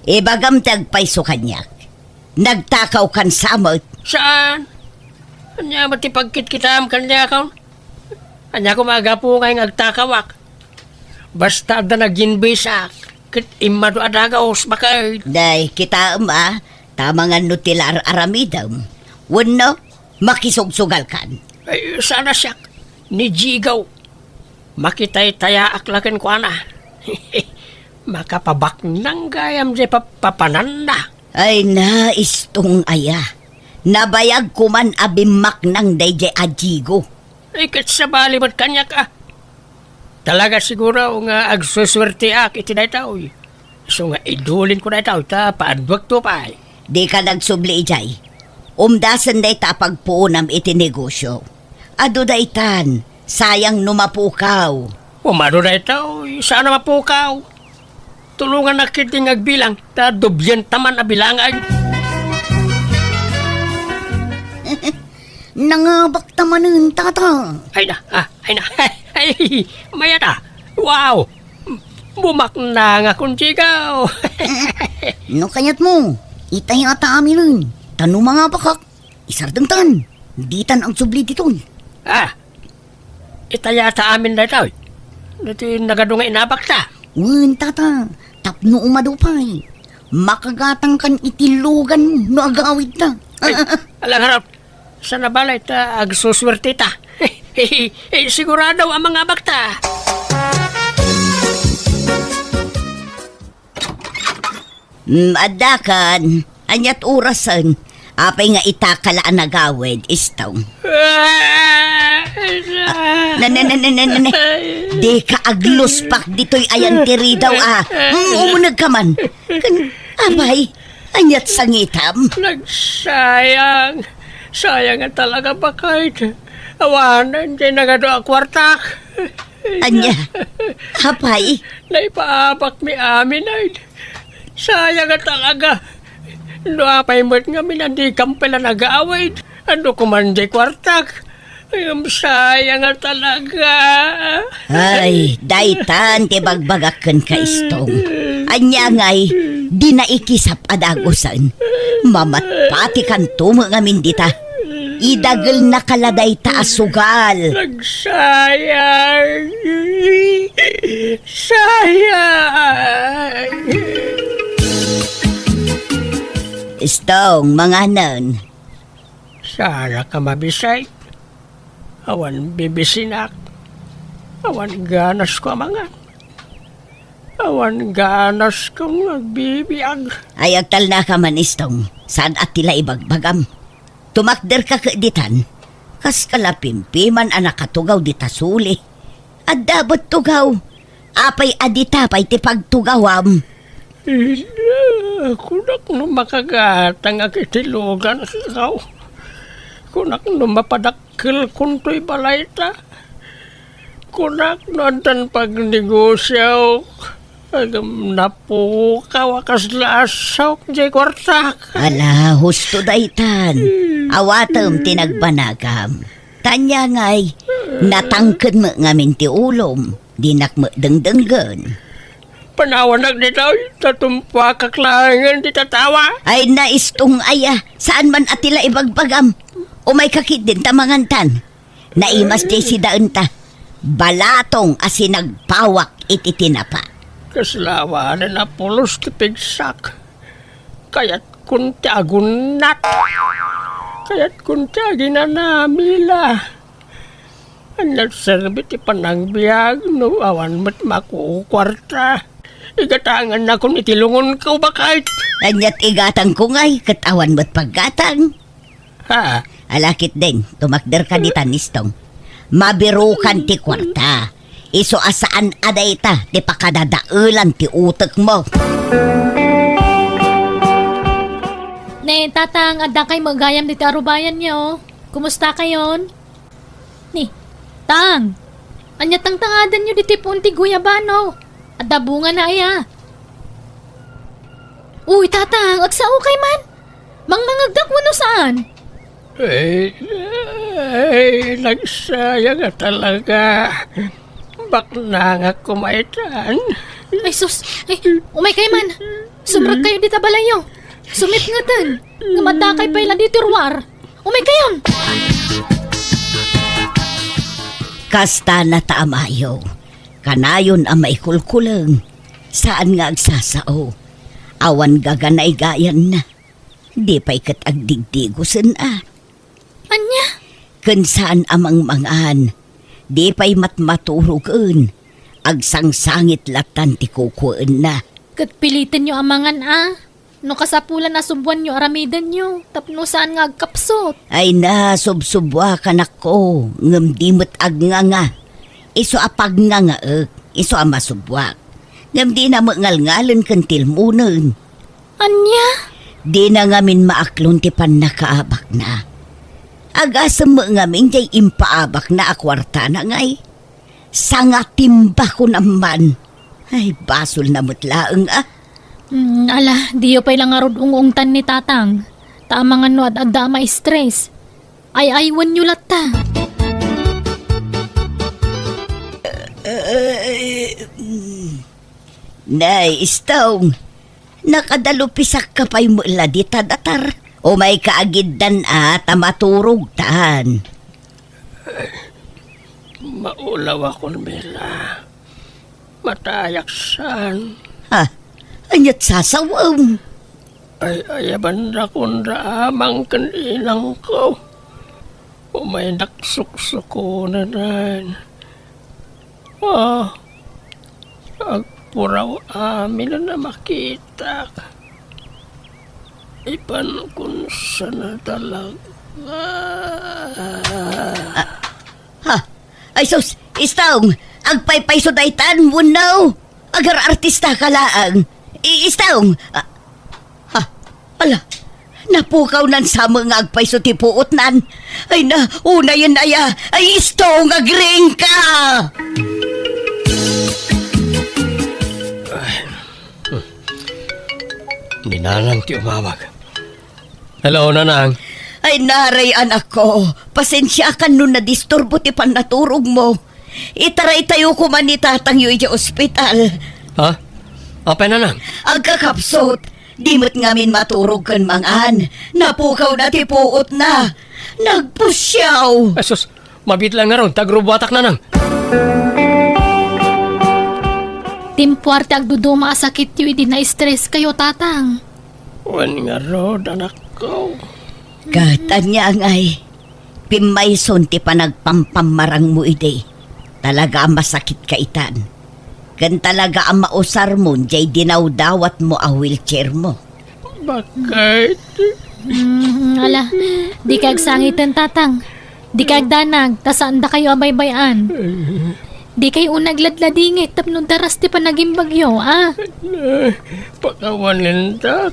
ibagam ti agpayso kaniak. Nagtakawkan sa met. Saan? Ania met ti pagkitkitaem kaniakon? Ania koma a gapu nga agtakawak? Basta adda naginbisak, ket immadu a dagus, baket. Day, kitaem a, ta amangan no ti la ar-aramidem. Wenno, makisugsugalkan. Ay, saan a siak, ni Jigaw. Makitaytayaak la kenkuana. Makapabaknang gayam diay papapananna. Ay na, Istong aya. Nabayag koman a bimmaknang daydiay a Jigo. Ay, ket sabali met kaniak a. Talaga siguro nga agsusuerteak iti daytoy. Isu nga idulinko daytoy ta paadduakto pay. Dika nagsubli idiay. Umdasen dayta a pagpuonam iti negosio. Adu daytan, sayang no mapukaw. Umadu daytoy, saan a mapukaw. Tulongannak ketdi nga agbilang, ta dublienta man a bilangan. Nangabakta manen, Tata. Ay na, ah, ay na. Ay, mayat a. Wow! Bumaknangakon, Chigaw! No kayatmo, itay a ta aminen. Ta no mangabakak, isardengtan. Ditan agsubli ditoy. Ah, itay a ta amin daytoy. Ditoy nagadu nga inabakta. Wen, tata, tapno umadu pay. Makagatangkan iti lugan no agawidta. Ay, alangarap. Sana balay ta agsusuerteta. Eh, sigurado a mangabakta. Mm, addakan. Aniat orasen? Apay nga itakala a nagawid, Istong? Ah, na, na, na, na, na, na, na. Di ka agluspak ditoy ayan ti ridaw, ah. Mm, umuneg ka man. Kan, apay, aniat sangitam? Nagsayang. Sayang nga talaga, baket. Awanen ti nagadu a kuartak. Ania? Apay? Naipaabakmi amin, ay. Sayang nga talaga. No apay met ngamin a dikam pay la nagawid, adu koman di kuartak. Ngem sayang nga talaga. Ay, daytan ti bagbagak kenka, Istong. Ania ngay, di naikisap a dagusen. Mamatpatikanto met ngamin dita. Idagelnaka la dayta a sugal. Nagsayang. Sayang. Istong, manganen. Saan ka mabisay? Awan bibisinak. Awan ganasko a mangan. Awan ganasko nga agbibiag. Ay, agtalnaka man, Istong. Saan a ti la ibagbagam? Tumakderka ket ditan. Kas ka la pimpiman a nakatugaw dita suli. Adda met tugaw. Apay a dita pay ti pagtugawam? Ida, kunak no makagatangak iti lugan, Chigaw. Kunak no mapadakkelkon toy balayta. Kunak no addan pagnegosiaok, ngem napukaw a kasla asawk diay kuartak. Ala, husto daytan. Awatem ti nagbanagam. Ta ania ngay, natangken met ngamin ti ulom. Dinak met dengdenggen. Panawanak ditoy, ta tumpuakak laengen ti tatawa. Ay, Istong aya, saan man a ti la ibagbagam. Umayka ketdin ta mangantan. Naimas diay sidaenta. Balatong a sinagpawak iti tinapa. Kasla awanen a pulos ti pigsak. Kayatkon ti agunnat. Kayatkon ti aginanamila. Ania serbi ti panagbiag no awan met makukuarta? Igatangannakon iti lungonko, baket. Aniat igatangko ngay ket awan met paggatang? Ha? Ala ketdin, tumakderka ditan, Istong. Mabirukan ti kuarta. Isu a saan a dayta ti pakadadaelan ti utekmo. Ne, Tatang, addakay met gayam ditoy arubayanyo. Kumustakayon? Ni, Tang, ania tangtangadanyo ditoy puon ti guyabano? Adda bungana aya? Uy, Tatang, agsaokay man. Mangmangegdak wenno saan? Ay, ay, nagsayang a talaga. Baknangak koma itan. Ay, sus. Ay, umaykay man. Sumrekkayo dita balayyo. Sumipngeten. Ngem addakay pay la ditoy ruar. Umaykayon! Kasta nata a mayo. Kanayon a maikulkuleng. Saan nga agsasao. Awan gaganaygayanna. Di pay ket agdigdigosen a. Ania? Ken saan a mangmangan. Di pay matmaturogen. Agsangsangit lattan ti kukuenna. Ket pilitenyo a mangan a. No kasapulan a subbuanyo aramidenyo, tapno saan nga agkapsut. Ay na, subsubbuakanakko, ngem di met agnganga. Isu a pagngangaek, isu a masubbuak. Ngem dina met ngalngalen ken tilmonen. Ania? Dina ngamin maaklon ti pannakaabakna. Agasem met ngamin diay impaabakna a kuartana ngay. Sangatimba kunam man. Ay, basolna met laeng a. Mm, ala, diyo pay la ngarud ung-ungtan ni Tatang. Ta amangan no ad-adda a maistres. Ay-aywenyo latta. Eh, mm. Nay, Istong, nakadalupisakka pay met la dita datar. Umayka agiddan a ta maturogtan. Maulawakon, Mila. Matayak saan. Ha? Ania't sasawem? Ay, ayabandakon da amang ken inangko. Umaynak suksukonen. Ah, agpuraw amin a makitak. Ipankon sana talaga. Ah, ha? Ay sus, Istong, agpaypayso daytan, wenno? Agar-artista ka laeng. I-, Istong, ah, ha? Ala, napukawnan sa met nga agpayso ti puotnan. Ay na, unayen aya. Ay, Istong, agriingka! Ni Nanang ti umawag. Hello, Nanang. Ay, naray, anakko. Pasensiakan no nadisturbo ti pannaturogmo. Itaraytayo koma ni tatangyo idiay ospital. Ha? Apay, Nanang? Agkakapsut, di met ngamin maturog ken mangan. Napukawna ti puotna. Nagpusiaw. Ay, sus, mabiit laeng ngarud ta agrubuatak, Nanang. Timpuar ti agduduma a sakityo idi na-stress kayo, Tatang. Wen ngarud, anakko. Ket ania ngay, pimmayson ti panagpampammarangmo idi. Talaga a masakitka itan. Ken talaga a mausarmon diay dinawdawatmo a wheelchairmo. Bakit? Mm, ala, dika agsangiten, Tatang. Dika agdanag, ta saandakayo a baybay-an. Dikayo unay agladladingit tapno daras ti panagimbagyo, a? Pakawanintak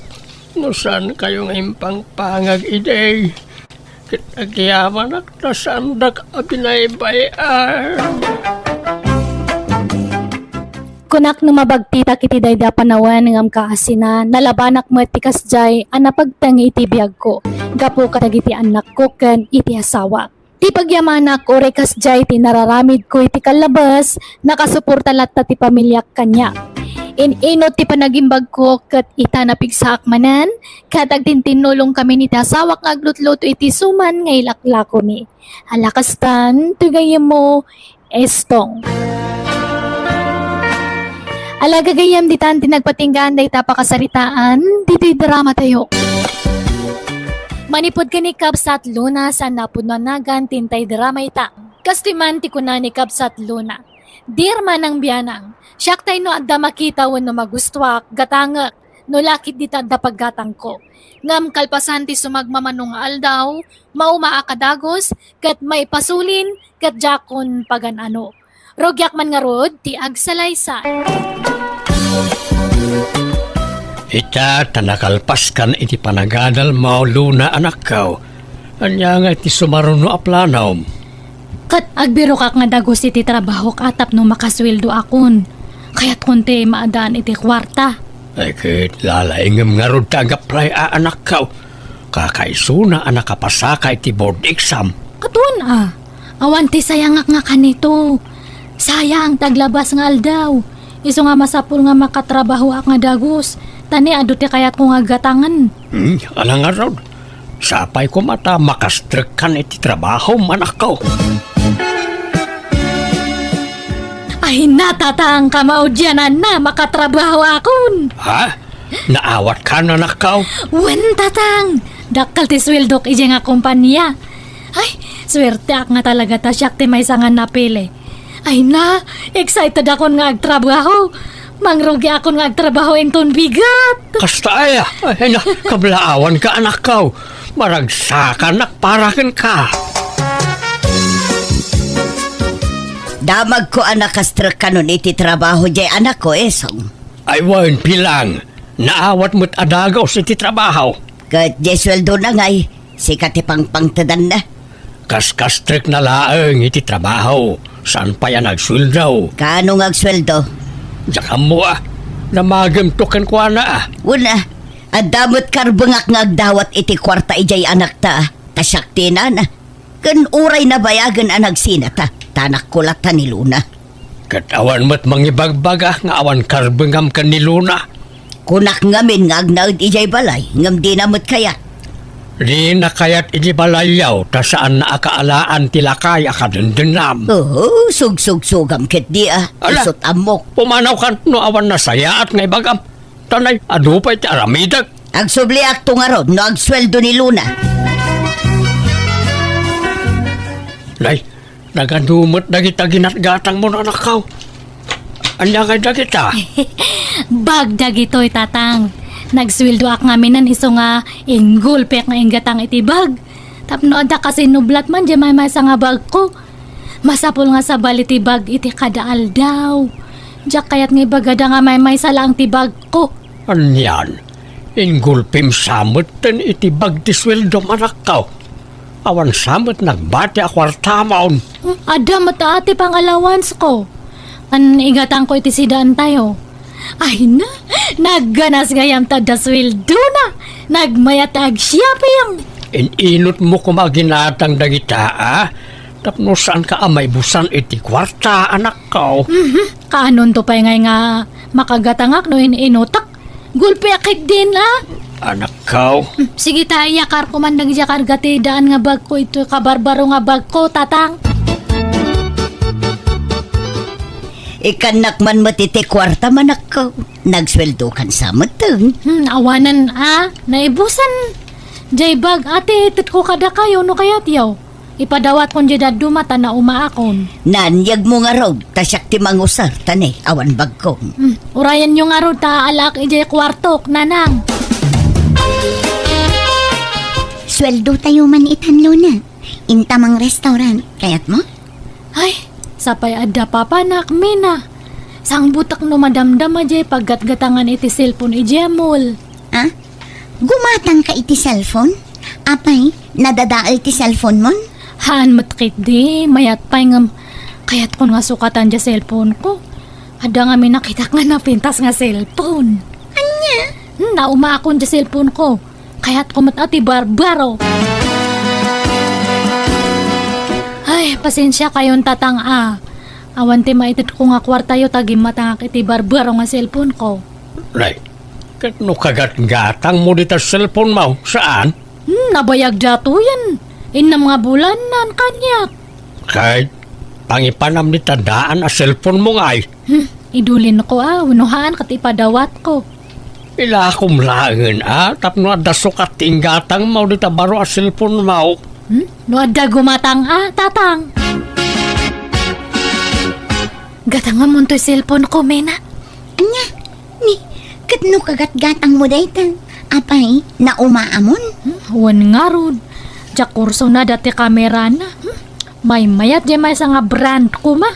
no saankayo nga impangpangag idi. Ket agyamanak ta saandak a binaybay-an. Kunak no mabagtitak iti daydi a panawen ngem kaasina, nalabanak met ti kasdiay a napagteng iti biagko gapu kadagiti annakko ken iti asawak. Ti pagyamanak uray kasdiay ti nararamidko iti kallabes, nakasuporta latta ti pamiliak kaniak. In-inut ti panagimbagko ket ita napigsaak manen, ket agtintinnulongkami iti asawak nga aglutluto iti suman nga ilaklakoni. Ala kastan, ti gayyemmo, Estong. Ala gagayyem, ditan ti nagpatinggaan dayta pakasaritaan, ditoy drama tayo. Manipud ken ni Kabsat Luna, saan a pudno a nagan ti intay drama ita. Kastoy man ti kuna ni Kabsat Luna, "Dear Manang Bianang, siak tay no adda makita wenno magustuak, gatangek, no lakit dita adda paggatangko. Ngem kalpasan ti sumagmamano nga aldaw, maumaak a dagus, ket maipasulin, ket diakon pagan-ano. Rugiak man ngarud ti agsalaysay." Ita ta nakalpaskan iti panagadalmo, Luna, anakko. Ania nga iti sumaruno a planom? Ket agbirokak nga dagus iti trabahok a tapno makasueldoakon. Kayatkon ti maadaan iti kuarta. Ay, ket lalaingem ngarud ta ag-apply a, anakko. Kakaisuna a nakapasaka iti board exam. Katon a, awan ti sayangak nga kanito. Sayang ti aglabas nga aldaw. Isu nga masapul nga makatrabahoak nga dagus. Ta ni adu ti kayatko nga gatangen. Hmm, ala ngarud. Sapay koma ta makastrekkan iti trabahom, anakko. Ay, natatang kamaudiananna, makatrabahoakon. Ha? Naawatkan, anakko? Wen, tatang. Dakkel ti sueldok idiay nga kompania. Ay, suerteak nga talaga ta siak ti maysa nga napili. Ay na, excited akon nga agtrabaho. Mangrugiakon nga agtrabaho inton bigat. Kasta aya? Ay na, kablaawanka, anakko. Maragsakanak para kenka. Damagko a nakastrekkanon iti trabaho diay anakko, Esong. Ay wen, bilang. Naawat met a dagus iti trabaho. Ket diay sueldona ngay, sika ti pangpangtedanna. Kaskastrekna laeng iti trabaho, saan pay a nagsueldo. Kaano nga agsueldo? Diak ammo a. Namagemto kenkuana a. Wen a, adda met karbengak nga agdawat iti kuarta idiay anakta, ta siak ti inana. Ken uray nabayagen a nagsina ta, ta anakko latta ni Luna. Ket awan met mangibagbaga nga awan karbengam ken ni Luna. Kunak ngamin nga agnaed idiay balay, ngem dina met kayat. Dina kayat iti balayyo, ta saanna a kaalaan ti lakay a kadendennam. Oo, sugsugsugam ketdi a. Ala, isut' ammok. Pumanawkan no awan nasayaat nga ibagam. Tanay, adu pay ti aramidek. Agsubliakto ngarud no agsueldo ni Luna. Nay, nagadu met dagita ginatgatangmo, anakko. Ania ngay dagita? Bag dagitoy, Tatang. Nagsueldoak ngaminen isu nga inggulpek nga inggatang iti bag. Tapno adda kasinublat man diay maymaysa nga bagko. Masapul nga sabali ti bag iti kada aldaw. Diak kayat nga ibagada nga maymaysa laeng ti bagko. Anian? Inggulpim sa metten iti bag ti sueldom, anakko. Awan sa met nagbati a kuartamon. Hmm, adda met a ti pangalawansko. Ken igatangko iti sidaentayo. Ay na, nagganas gayam ta adda sueldona. Nagmayat ta ag-shopping. In-inutmo koma ginatang dagita, a? Tapno saanka a maibusan iti kuarta, anakko. Mhm. Kaanonto pay ngay nga makagatangak no in-inutak? Gulpiak ketdin, a? Anakko. Hmm, sige ta, iyakarko man dagiti karga ti daan nga bagko, iti kabarbaro nga bagko, Tatang. Ikannak man met iti kuartam, anakko. Nagsueldokan sa metten. Hmm, awanen a, naibusan. Diay bag, a ti itedko kadakayo no kayatyo. Ipadawatkon diay dadduma ta naumaakon. Naan, yegmo ngarud, ta siak ti mangusar, ta ne, awan bagko. Hmm, urayenyo ngarud ta alaak idiay kuartok, nanang. Sueldotayo man itan, Luna. Inta mangrestaurant, kayatmo? Ay, sapay adda papanak, Mina. Sangbutak no madamdama diay paggatgatangan iti cellphone idiay mall. Ah? Gumatangka iti cellphone? Apay, nadadael ti cellphone mon? Haan met ketdi, mayat pay ngem kayatkon nga sukatan diay cellphone ko. Adda ngamin nakitak nga napintas nga cellphone. Ania? Hmm, naumaakon diay cellphone ko. Kayatko met a ti barbaro. Ay, pasensiakayon, Tatang, a. Awan ti maitedko nga kuartayo ta gimmatangak iti barbaro nga cellphone ko. Nay, ket no kagatgatangmo dita cellphone mo, saan? Hmm, nabayag datoyen. Innem nga bulan nan kaniak. Kay, pangipanam dita daan a cellphone mo ngay. Hmm, idulinko a, wenno haan ket ipadawatko. Ilakom laengen a, tapno adda sukat ti inggatangmo dita baro a cellphone mo. Hmm? No adda gumatang a, Tatang? Gatangamon toy cellphone ko, Mina. Ania? Ni, ket no kagatgatangmo dayta, apay, naumaamon? Hmm, wen ngarud. Diak kurso na dati kamerana. Hmm? Maymayat diay maysa nga brand koma.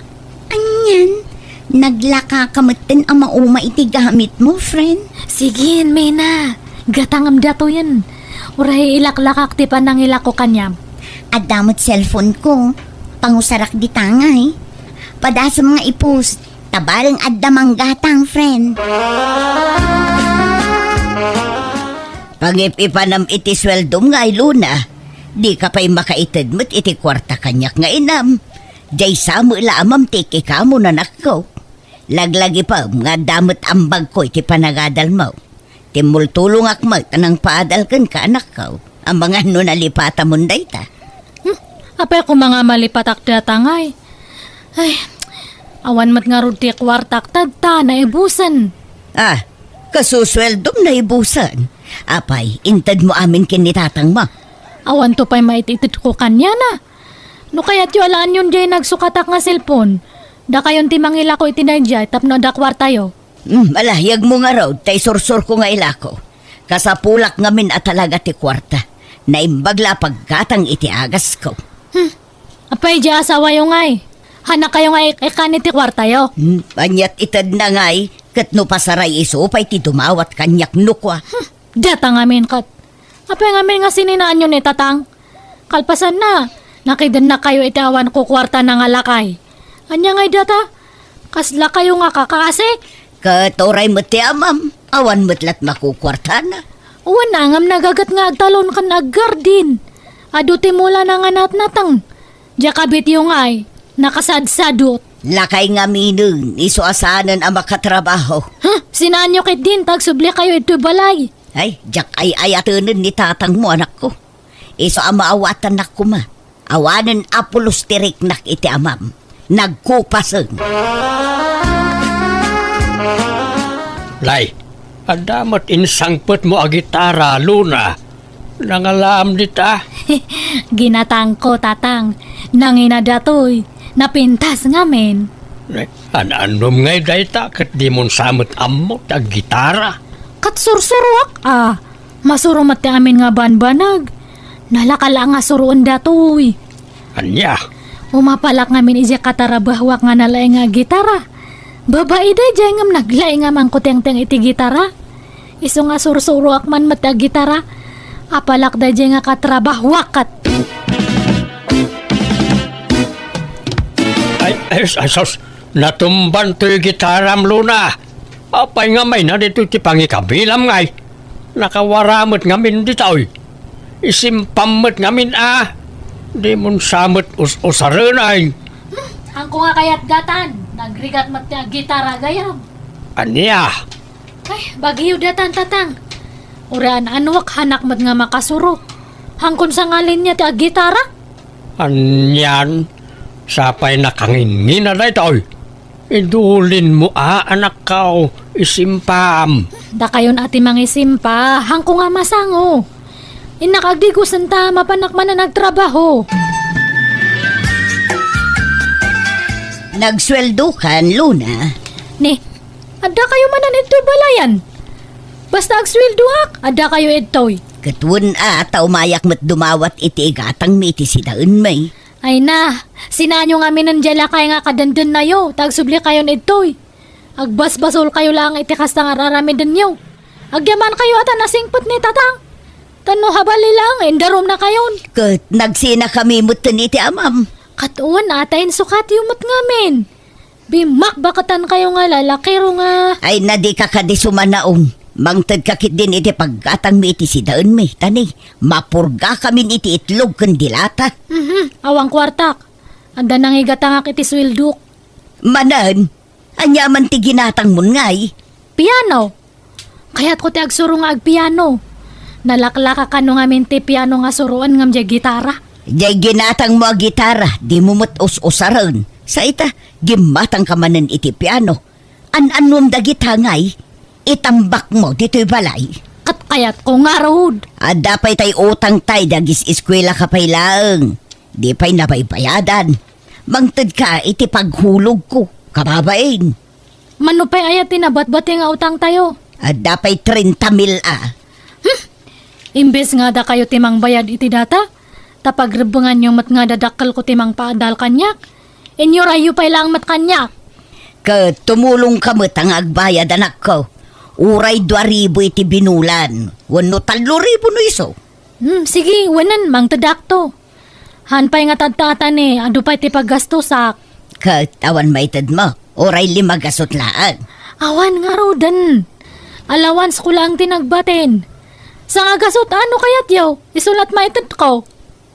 Anian? Naglaka ka metten a mauma iti gamitmo, friend? Sige, Mina. Gatangem datoyen. Uray ilaklakak ti panangilako kaniam. Adda met cellphone ko. Pangusarak dita ngay. Padasem nga i-post. Ta bareng adda manggatang, friend. Pangip-ipanam iti sueldom ngay, Luna. Dika pay makaited met iti kuarta kaniak nga inam. Diay sa met la a mamtik ikamu, nanakko. Laglagipem nga adda met ambagko iti panagadalmo. Timmultulongak met a nangpaadal kenka, anakko. Amangan no nalipatamon dayta. Hmm, apay koma nga malipatak data ngay? Ay, awan met ngarud ti kuartak ta adda naibusen. Ah, kasusueldom naibusen. Apay, intedmo amin ken ni tatangmo? Awanto pay maititedko kaniana. No kayatyo alaenyon diay nagsukatak nga cellphone, dakayon ti mangilako iti daydiay tapno adda kuartayo. Hmm, ala, yegmo ngarud, ta isursurko nga ilako. Kasapulak ngamin a talaga ti kuarta. Naimbag la a paggatang iti agasko. Hmm. Apay, diay asawayo ngay? Hanakayo nga ik-ikan iti kuartayo? Hmm, aniat itedna ngay, ket no pasaray isu pay ti dumawat kaniak no kua. Hmm. Data ngamin ket. Apay ngamin nga sininaanyo ni Tatang? Kalpasanna, nakidennakayo iti awan kukuartana nga lakay. Ania ngay data? Kaslakayo nga kakasik? Ket uray met ti amam, awan met lat makukuartana. Wen, ngem nagaget nga agtalon ken aggardin. Adu ti mulana nga natnateng. Diay kabityo ngay, nakasadsadot. Lakay ngaminen, isu a saanen a makatrabaho. Huh? Sinaanyo ketdin ta agsublikayo itoy balay? Ay, diak ay-ayatenen ni tatangmo, anakko. Isu a maawatannak koma. Awanen a pulos ti riknak iti amam. Nagkupasen. Lay, adda met insangpetmo a gitara, Luna. Nangalaam dita? Ginatangko, Tatang. Nangina datoy. Napintas ngamin. An-annom ngay dayta ket dimon sa met ammo ti aggitara? Ket sursuroak, a. Masuro met ti amin nga banbanag. Nalaka la nga suroen datoy. Ania? Umapalak ngamin idiay katarabahuak nga nalaing nga gitara. Babai daydiay ngem naglaing a mangkutengteng iti gitara. Isu nga sursuroak man met ti aggitara. Apalak daydiay nga katrabahuak ket. Ay, ay, ay, sus! Natumban toy gitaram, Luna. Apay nga mayna ditoy ti pangikabilam ngay? Nakawara met ngamin ditoy. Isimpam met ngamin a. Dimon sa met us-usaren ay. Hmm, angko nga kayat gatan, nagrigat met ti aggitara gayam. Ania? Ay, bagiyo datan, Tatang. Uray an-anuak, hanak met nga makasuro. Hangkon sa ngalin niya ti aggitara? Anian, sapay nakangingina daytoy. Idulinmo a, anakko, isimpam. Dakayon a ti mangisimpa, hangko nga masango. Innak agdigosen ta mapanak manen agtrabaho. Nagsueldokan, Luna. Ni, adda kayo manen idtoy balayan? Basta agsueldoak, adda kayo idtoy. Ket wen a, ta umayak met dumawat iti igatangmi iti sidaenmi. Ay na, sinaanyo ngaminen diay lakay nga kadendennayo, ta agsubli kayon idtoy. Agbasbasol kayo laeng iti kasta nga ar-aramidenyo. Agyaman kayo a ta nasingpet ni Tatang. Tano habali laeng, indarum na kayon. Ket nagsina kami metten iti amam. Ket wen a, ta insukatyo met ngamin. Bimakbaketan kayo nga lalakiro nga. Ay na, dika kadi sumanaon. Mangted ka ketdin iti paggatangmi iti sidaenmi, ta ni, mapurga kamin iti itlog ken dilata. Mhm, awan kuartak. Adda nangigatangak iti sueldok. Manen, ania man ti ginatangmon ngay? Piano. Kayatko ti agsuro nga agpiano. Nalaklaka kano ngamin ti piano nga suroen ngem diay gitara. Diay ginatangmo a gitara, dimo met us-usaren. Sa ita, gimmatangka manen iti piano. An-annom dagita ngay? Itambakmo ditoy balay. Ket kayatko ngarud. Adda pay tay utangtay, dagis-eskuelaka pay laeng. Di pay nabaybayadan. Mangtedka iti paghulogko, kababain. Mano pay aya ti nabatbati nga utangtayo? Adda pay trenta mil a. Hmm. Imbes nga dakayo ti mangbayad iti data, ta pagrebbenganyo met nga dadakkelko ti mangpaadal kaniak, inyurayyo pay laeng met kaniak. Ket tumulongka met nga agbayad, anakko. Uray dua ribu iti binulan, wenno tallo ribu no isu. Hmm, sige, wenen, mangtedakto. Haan pay nga tatta-, atani, adu pay ti paggastosak. Ket awan maitedmo, uray lima gasut laeng. Awan ngaruden. Allowance ko laeng ti nagbatin. Sanga gasut, ano kayatyo? Isulat maitedko.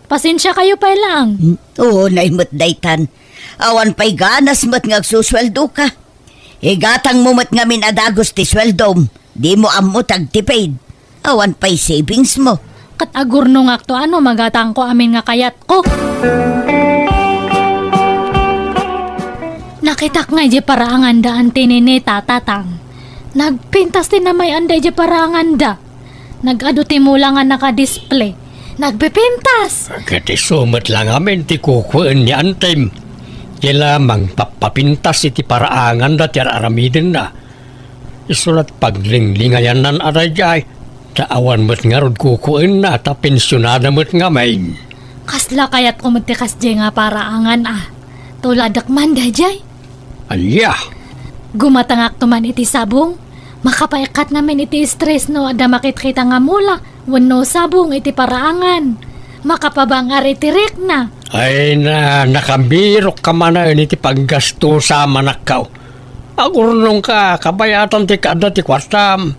Pasensia kayo pay laeng. Hmm, unay met daytan. Awan pay ganas met nga agsusueldoka. Igatangmo met ngamin a dagus ti sueldom. Dimo ammo ti agtipid. Awan pay savings mo. Ket agurnongakto a no magatangko amin nga kayatko. Nakitak nga idiay paraanganda anti ni Neta, Tatang. Nagpintas ti namay-anda idiay paraanganda. Nag-adu ti mula nga nakadisplay. Nagpipintas! Ket isu met la ngamin ti kukuen ni Antim. Diay la mangpappapintas iti paraanganda ti ar-aramidenna. Isu la ti paglinglingayanna a daydiay, ta awan met ngarud kukuenna ta pensionada met ngamin. Kasla kayatko met ti kasdiay nga paraangan a. Tuladek man daydiay. Ania? Gumatangakto man iti sabong. Makapaikkat ngamin iti stress no adda makitkita nga mula wenno sabong iti paraangan. Makapabang-ar iti rikna. Ay na, nakabirokka manen iti paggastosa, manakkaw. Agurnongka, kabayatan ti kaadda ti kuartam.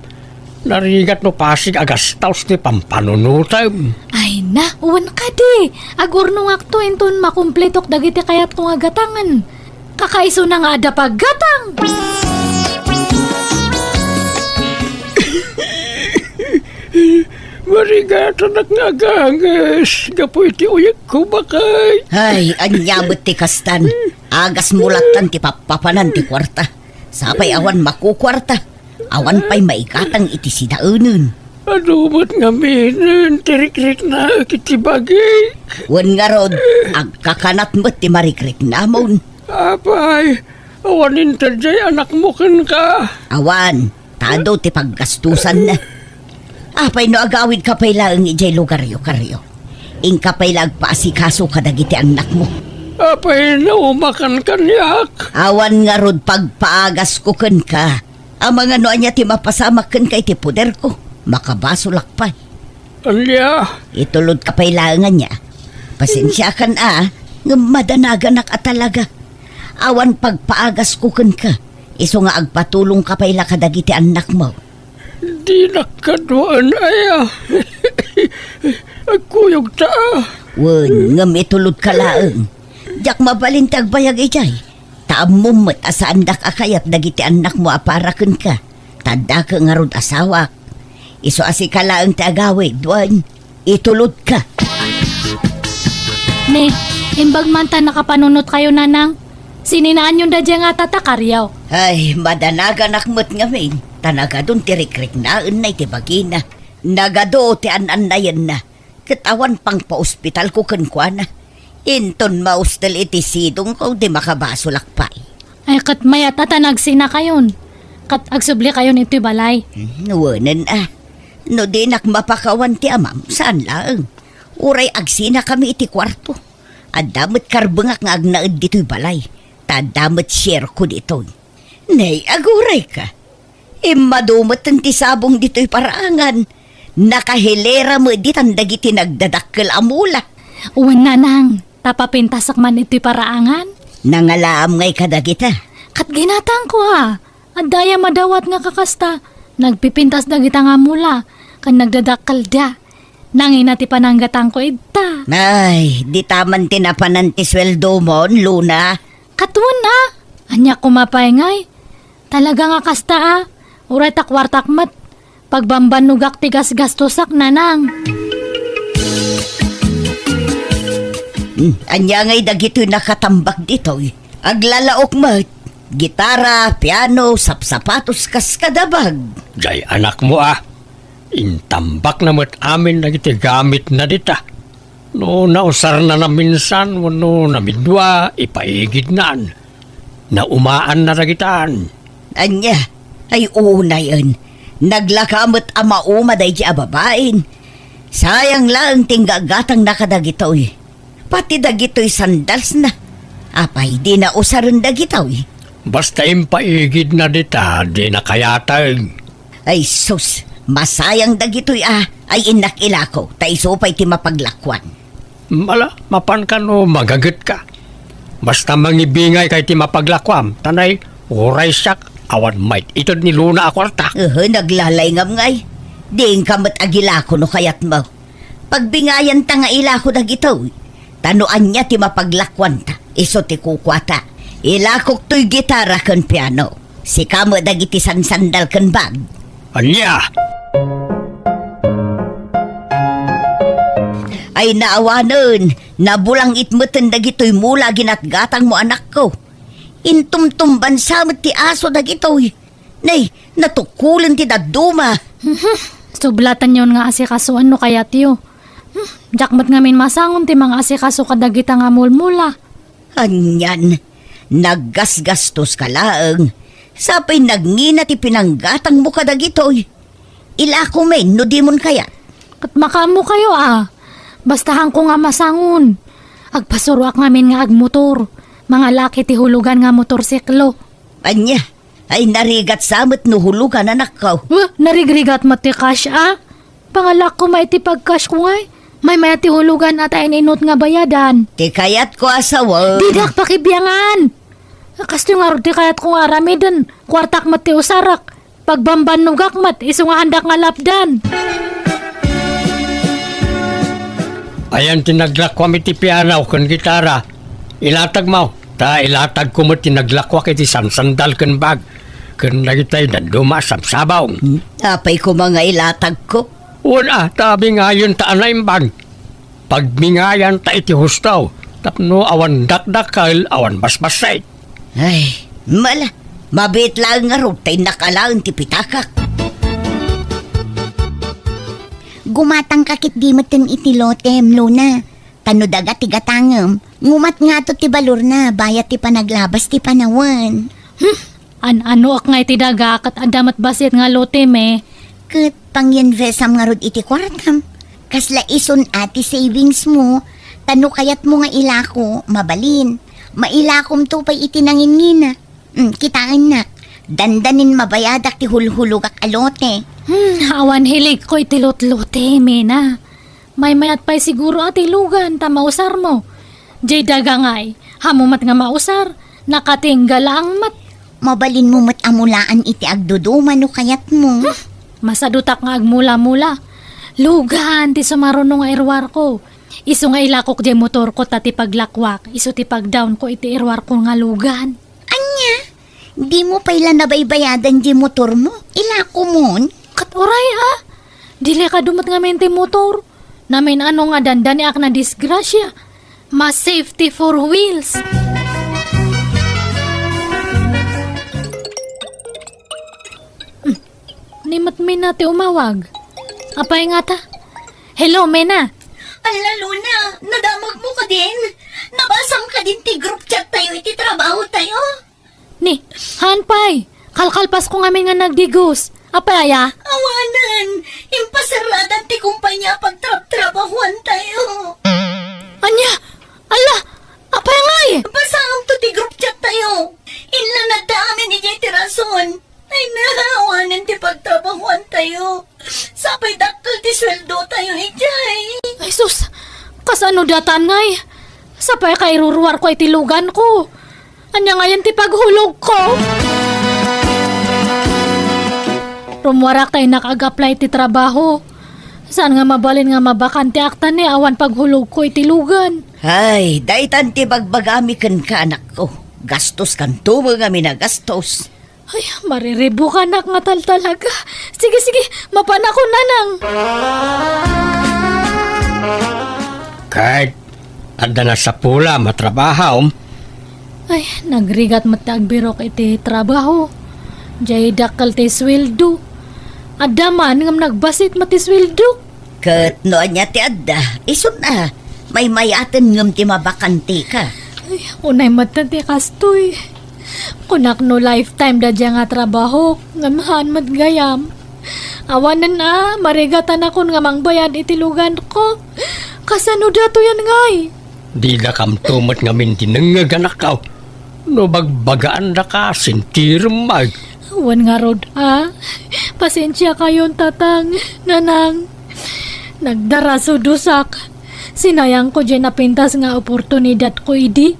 Narigat no pasig a gastaos ti pampanunotem. Ay na, wen kadi. Agurnongakto inton makumpletok dagiti kayatko nga gatangen. Kakaisuna nga adda paggatang. Marigatanak nga aganges gapu iti uyekko, baket. Ay, ania met ti kastan? Agasmo lattan ti pappapanan ti kuarta. Sapay awan makukuarta. Awan pay maigatang iti sidaenen. Adu met ngaminen ti rikriknaek iti bagik. Wen ngarud, agkakanat met ti marikriknamon. Apay, awan inted diay anakmo kenka? Awan, ta adu ti paggastusanna. Apay no agawidka pay laeng idiay lugaryo, Kario? Inka pay la agpaasikaso kadagiti annakmo. Apay no umakan kaniak? Awan ngarud pagpaagasko kenka. Amangan no ania ti mapasamak kenka iti poderko, makabasolak pay. Ania? Itulodka pay laeng ania. Pasensiakan a, ngem madanaganak a talaga. Awan pagpaagasko kenka, isu nga agpatulongka pay la kadagiti annakmo. Dinak kaduaen aya. Agkuyogta a. Wen, ngem itulodka laeng. Diak mabalin ti agbayag idiay. Ta ammom met a saandak a kayat dagiti annakmo a para kenka. Ta addaka ngarud asawak. Isu a sika laeng ti agawid, wen, itulodka. Ne, imbag man ta nakapanunotkayo, Nanang. Sininaanyon daydiay nga tata, Kario? Ay, madanaganak met ngamin, ta nagadun ti rikriknaenna iti bagina. Nagadu ti an-annayenna. Ket awan pangpaospitalko kenkuana. Inton maustel iti sidongko, di makabasolak pay. Ay, ket mayat a ta nagsinakayon. Ket agsublikayon itoy balay. Hmm, wenen a. No dinak mapakawan ti amam, saan laeng. Uray agsinakami iti kuarto. Adda met karbengak nga agnaed ditoy balay. Ta adda met shareko ditoy. Nay, agurayka. Immadu met ti sabong ditoy paraangan. Nakahilera met ditan dagiti nagdadakkel a mula. Wen, Nanang, ta papintasak man itoy paraangan. Nangalaam ngay kadagita? Ket ginatangko a. Adda aya madawat nga kakasta. Nagpipintas dagita nga mula, ken nagdadakkelda. Nangina ti pananggatangko ita. Ay, dita man ti napanan ti sueldomon, Luna. Ket wen a, ania koma pay ngay? Talaga nga kasta a, uray ta kuartak met, pagbambannogak ti gasgastosak, Nanang. Hmm, ania ngay dagitoy nakatambak ditoy? Aglalaok met, gitara, piano, sapsapatos, kas kadabag. Jay anakmo a, intambakna met amin dagiti gamitna dita. No nausarna naminsan wenno namidua, ipaigidnan. Naumaanna dagitan. Ania? Ay, unayen. Naglaka met a mauma daydi a babain. Sayang laeng ti inggagatangna kadagitoy. Pati dagitoy sandalsna. Apay, dina usaren dagitoy? Basta impaigidna dita, dina kayateng. Ay sus, masayang dagitoy a, ay innak ilako, ta isu pay ti mapaglakuan. Mala, mapanka no magagetka. Basta mangibingayka iti mapaglakuam, ta nay, uray siak, awan mait-ited ni Luna a kuarta. Ehe, naglalay ngam ngay. Diinka met agilako no kayatmo. Pagbingayanta nga ilako dagitoy. Ta no ania ti mapaglakuanta, isu ti kukuata. Ilakok toy gitara ken piano. Sika met dagiti sansandal ken bag. Ania? Ay naawanen, nabulangit meten dagitoy mula ginatgatangmo, anakko. Intumtumbansa met ti aso dagitoy. Nay, natukulen ti dadduma. Mhm. Sublatanyon nga asikasoan no kayatyo. Hmm, diak met ngamin masangon ti mangasikaso kadagita nga mulmula. Anian, naggasgastoska laeng. Sapay nagngina ti pinanggatangmo kadagitoy. Ilakomen no dimon kayat. Ket makaammokayo a. Basta haanko nga masangon. Agpasuroak ngamin nga agmotor. Mangalaak iti hulugan nga motorsiklo. Ania? Ay, narigat sa met no hulugan, anakko. Wah, narigrigat met ti cash a. Pangalaak koma iti pagcashko ngay. Maymay a ti hulugan a ta in-inut nga bayadan. Ti kayatko a sawen. Didak pakibiangan. Kastoy ngarud ti kayatko nga aramiden. Kuartak met ti usarak. Pagbambannogak met isu nga haandak nga lapdan. Ayan ti naglakuam iti piano ken gitara. Ilatagmo. Ta ilatagko met ti naglakuak iti sansandal ken bag, ken dagitay dadduma a sabsabong. Hmm? Apay koma nga ilatagko? Wen a, ta bingayenta a naimbag. Pagbingayanta iti husto, tapno awan dakdakkel, awan basbassit. Ay, mala, mabiit laeng ngarud ta innak alaen ti pitakak. Gumatangka ketdi metten iti lotem, Luna. Ta no daga ti gatangem, ngumat ngato ti balorna, bayat ti panaglabas ti panawen. Hmm, an-anoak nga iti daga, ket adda met bassit nga lotem, eh. Ket pangyinvestam ngarud iti kuartam. Kasla isun a ti savings mo, ta no kayatmo nga ilako, mabalin. Mailakomto pay iti nanginngina. Hmm, kitaennak. Dandanin mabayadak ti hulhulogak a lote. Hmm, awan hiligko iti lotlote, Mena. Maymayat pay siguro a ti lugan ta mausarmo. Jay daga ngay, haanmo met nga mausar, nakatingga laeng met. Mabalinmo met a mulaan iti agduduma no kayatmo. Hmm, masadutak nga agmula-mula. Lugan ti sumaruno nga iruarko. Isu nga ilakok jay motorko ta ti paglakuak, isu ti pagdawnko iti iruarko nga lugan. Ania? Dimo pay la nabaybayadan di motormo? Ilakomon? Ket uray a. Delikado met ngamin ti motor. Namin-ano nga dandaniak nadisgrasia. Mas safety for wheels. Hmm. Ni met Mena ti umawag. Apay ngata? Hello, Mena. Alla, Luna, nadamagmo kadin? Nabasam kadin ti group chat tayo iti trabaho tayo? Ni, haan pay. Kalkalpasko ngamin nga nagdigos. Apay aya? Awanen, impasaradan ti kumpanya a pagtrabtrabahuan tayo. Ania? Alla, apay ngay? Basaam to ti group chat tayo. Inlanadta amin idiay ti rason. Ay na, awanen ti pagtrabahuan tayo. Sapay dakkel ti sueldo tayo idiay. Ay sus, kasano datan ngay? Sapay kairuruarko iti luganko. Ania ngayen ti paghulogko? Rummuarak ta innak ag-apply ti trabaho. Saan nga mabalin nga mabakantiak ta ni awan paghulogko iti lugan. Ay, daytan ti bagbagami kenka, anakko. Gastos kanto met ngamin a gastos. Ay, mariribukanak nga taltalaga. Sige, sige, mapanakon, nanang. Ket adda nasapulam a trabahom? Ay, nagrigat met ti agbirok iti trabaho. Jay dakkel ti sueldo. Adda man ngem nagbassit met ti sueldo. Ket no ania ti adda, isun a, maymayaten ngem ti mabakantika. Ay, unay met ti kastoy. Kunak no lifetime daydiay nga trabaho, ngem haan met gayam. Awanen a, marigatanakon nga mangbayad iti luganko. Kasano datoyen ngay? Didakamto met ngamin dinengngeg, anakko. No bagbagaandaka, sintirem met. Wen ngarud a, pasensiakayon, tatang, nanang. Nagdarasudosak. Sinayangko diay napintas nga oportunidadko idi.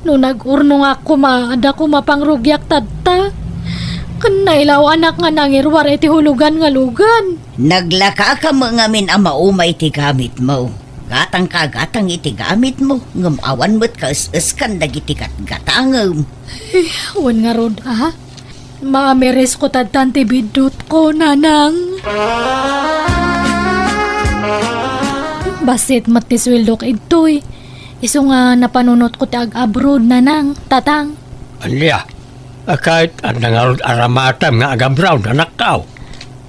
No nag-urnongak koma, adda koma pangrugiak tatta. Ken nailaw-anak nga nangiruar iti hulugan nga lugan. Naglakaka met ngamin a maumay ti gamitmo. Gatangka a gatang iti gamitmo, ngem awan met kaes-eskan dagiti gatgatangem. Eh, wen ngarud a? Maamirisko tattan ti biddutko, nanang. Bassit met ti sueldok idtoy. Isu nga napanunotko ti ag-abroad, nanang, tatang. Ania? A, ket adda ngarud aramatem nga ag-abroad, anakko?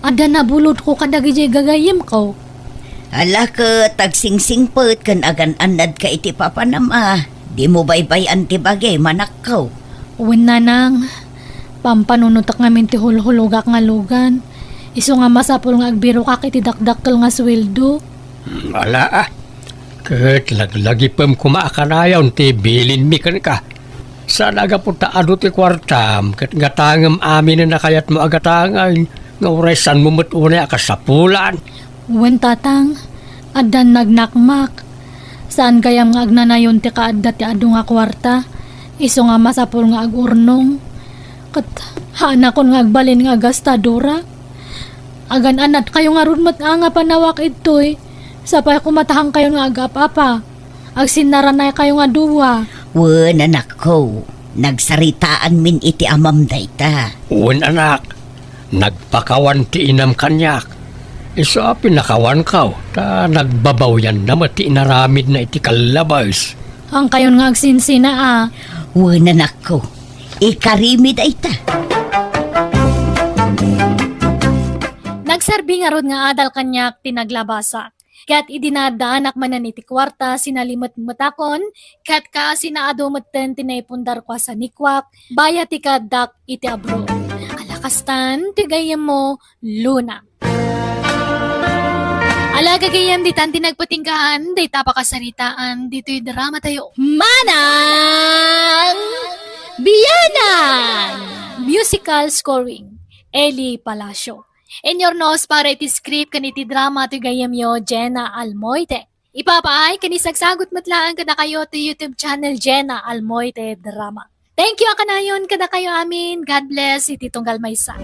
Adda nabulodko kadagiti gagayyemko. Ala ket agsingsingpet ken agan-annadka iti papanam a. Dimo baybay-an ti bagim, anakko. Wen, nanang, pampanunotek ngamin ti hulhulogak nga lugan. Isu nga masapul nga agbirokak iti dakdakkel nga sueldo. Hmm, ala a. Ket laglagipem koma a kanayon ti bilinmi kenka. Saan a gapu ta adu ti kuartam ket gatangem aminen a kayatmo a gatangen, nga uray saanmo met unay a kasapulan. Wen, tatang, addan nagnakmak. Saan gayam nga agnanayon ti kaadda ti adu nga kuarta, isu nga masapul nga agurnong. Ket haanakon nga agbalin nga agastadora. Agan-annadkayo ngarud met a nga panawak idtoy, sapay koma ta haankayon nga agap-apa. Agsinnaranaykayo nga dua. Wen, anakko, nagsaritaanmin iti amam dayta. Wen, anak, nagpakawan ti inam kaniak. Isu a pinakawanko, ta nagbabawianna met ti inaramidna iti kallabes. Angkayon nga agsinsina a. Wen, anakko, ikarimi dayta. Nagserbi ngarud nga adal kaniak ti naglabasak. Ket idi naaddaanak manen iti kuarta, sinalimetmetakon, ket kaasina adu metten ti naipundar kua sanikuak, bayat ti kaaddak iti abroad. Ala kastan, ti gayyemmo, Luna. Ala gagayyem, ditan ti nagpatinggaan, dayta pakasaritaan, ditoy drama tayo. Manang Biyanan! Musical scoring, Eli Palacio. Inurnos para iti script ken iti drama ti gayyemyo, Jenna Almoite. Ipapaay ken isagsagut met laeng kadakayo ti YouTube channel Jenna Almoite Drama. Thank you a kanayon kadakayo amin. God bless iti tunggal maysa.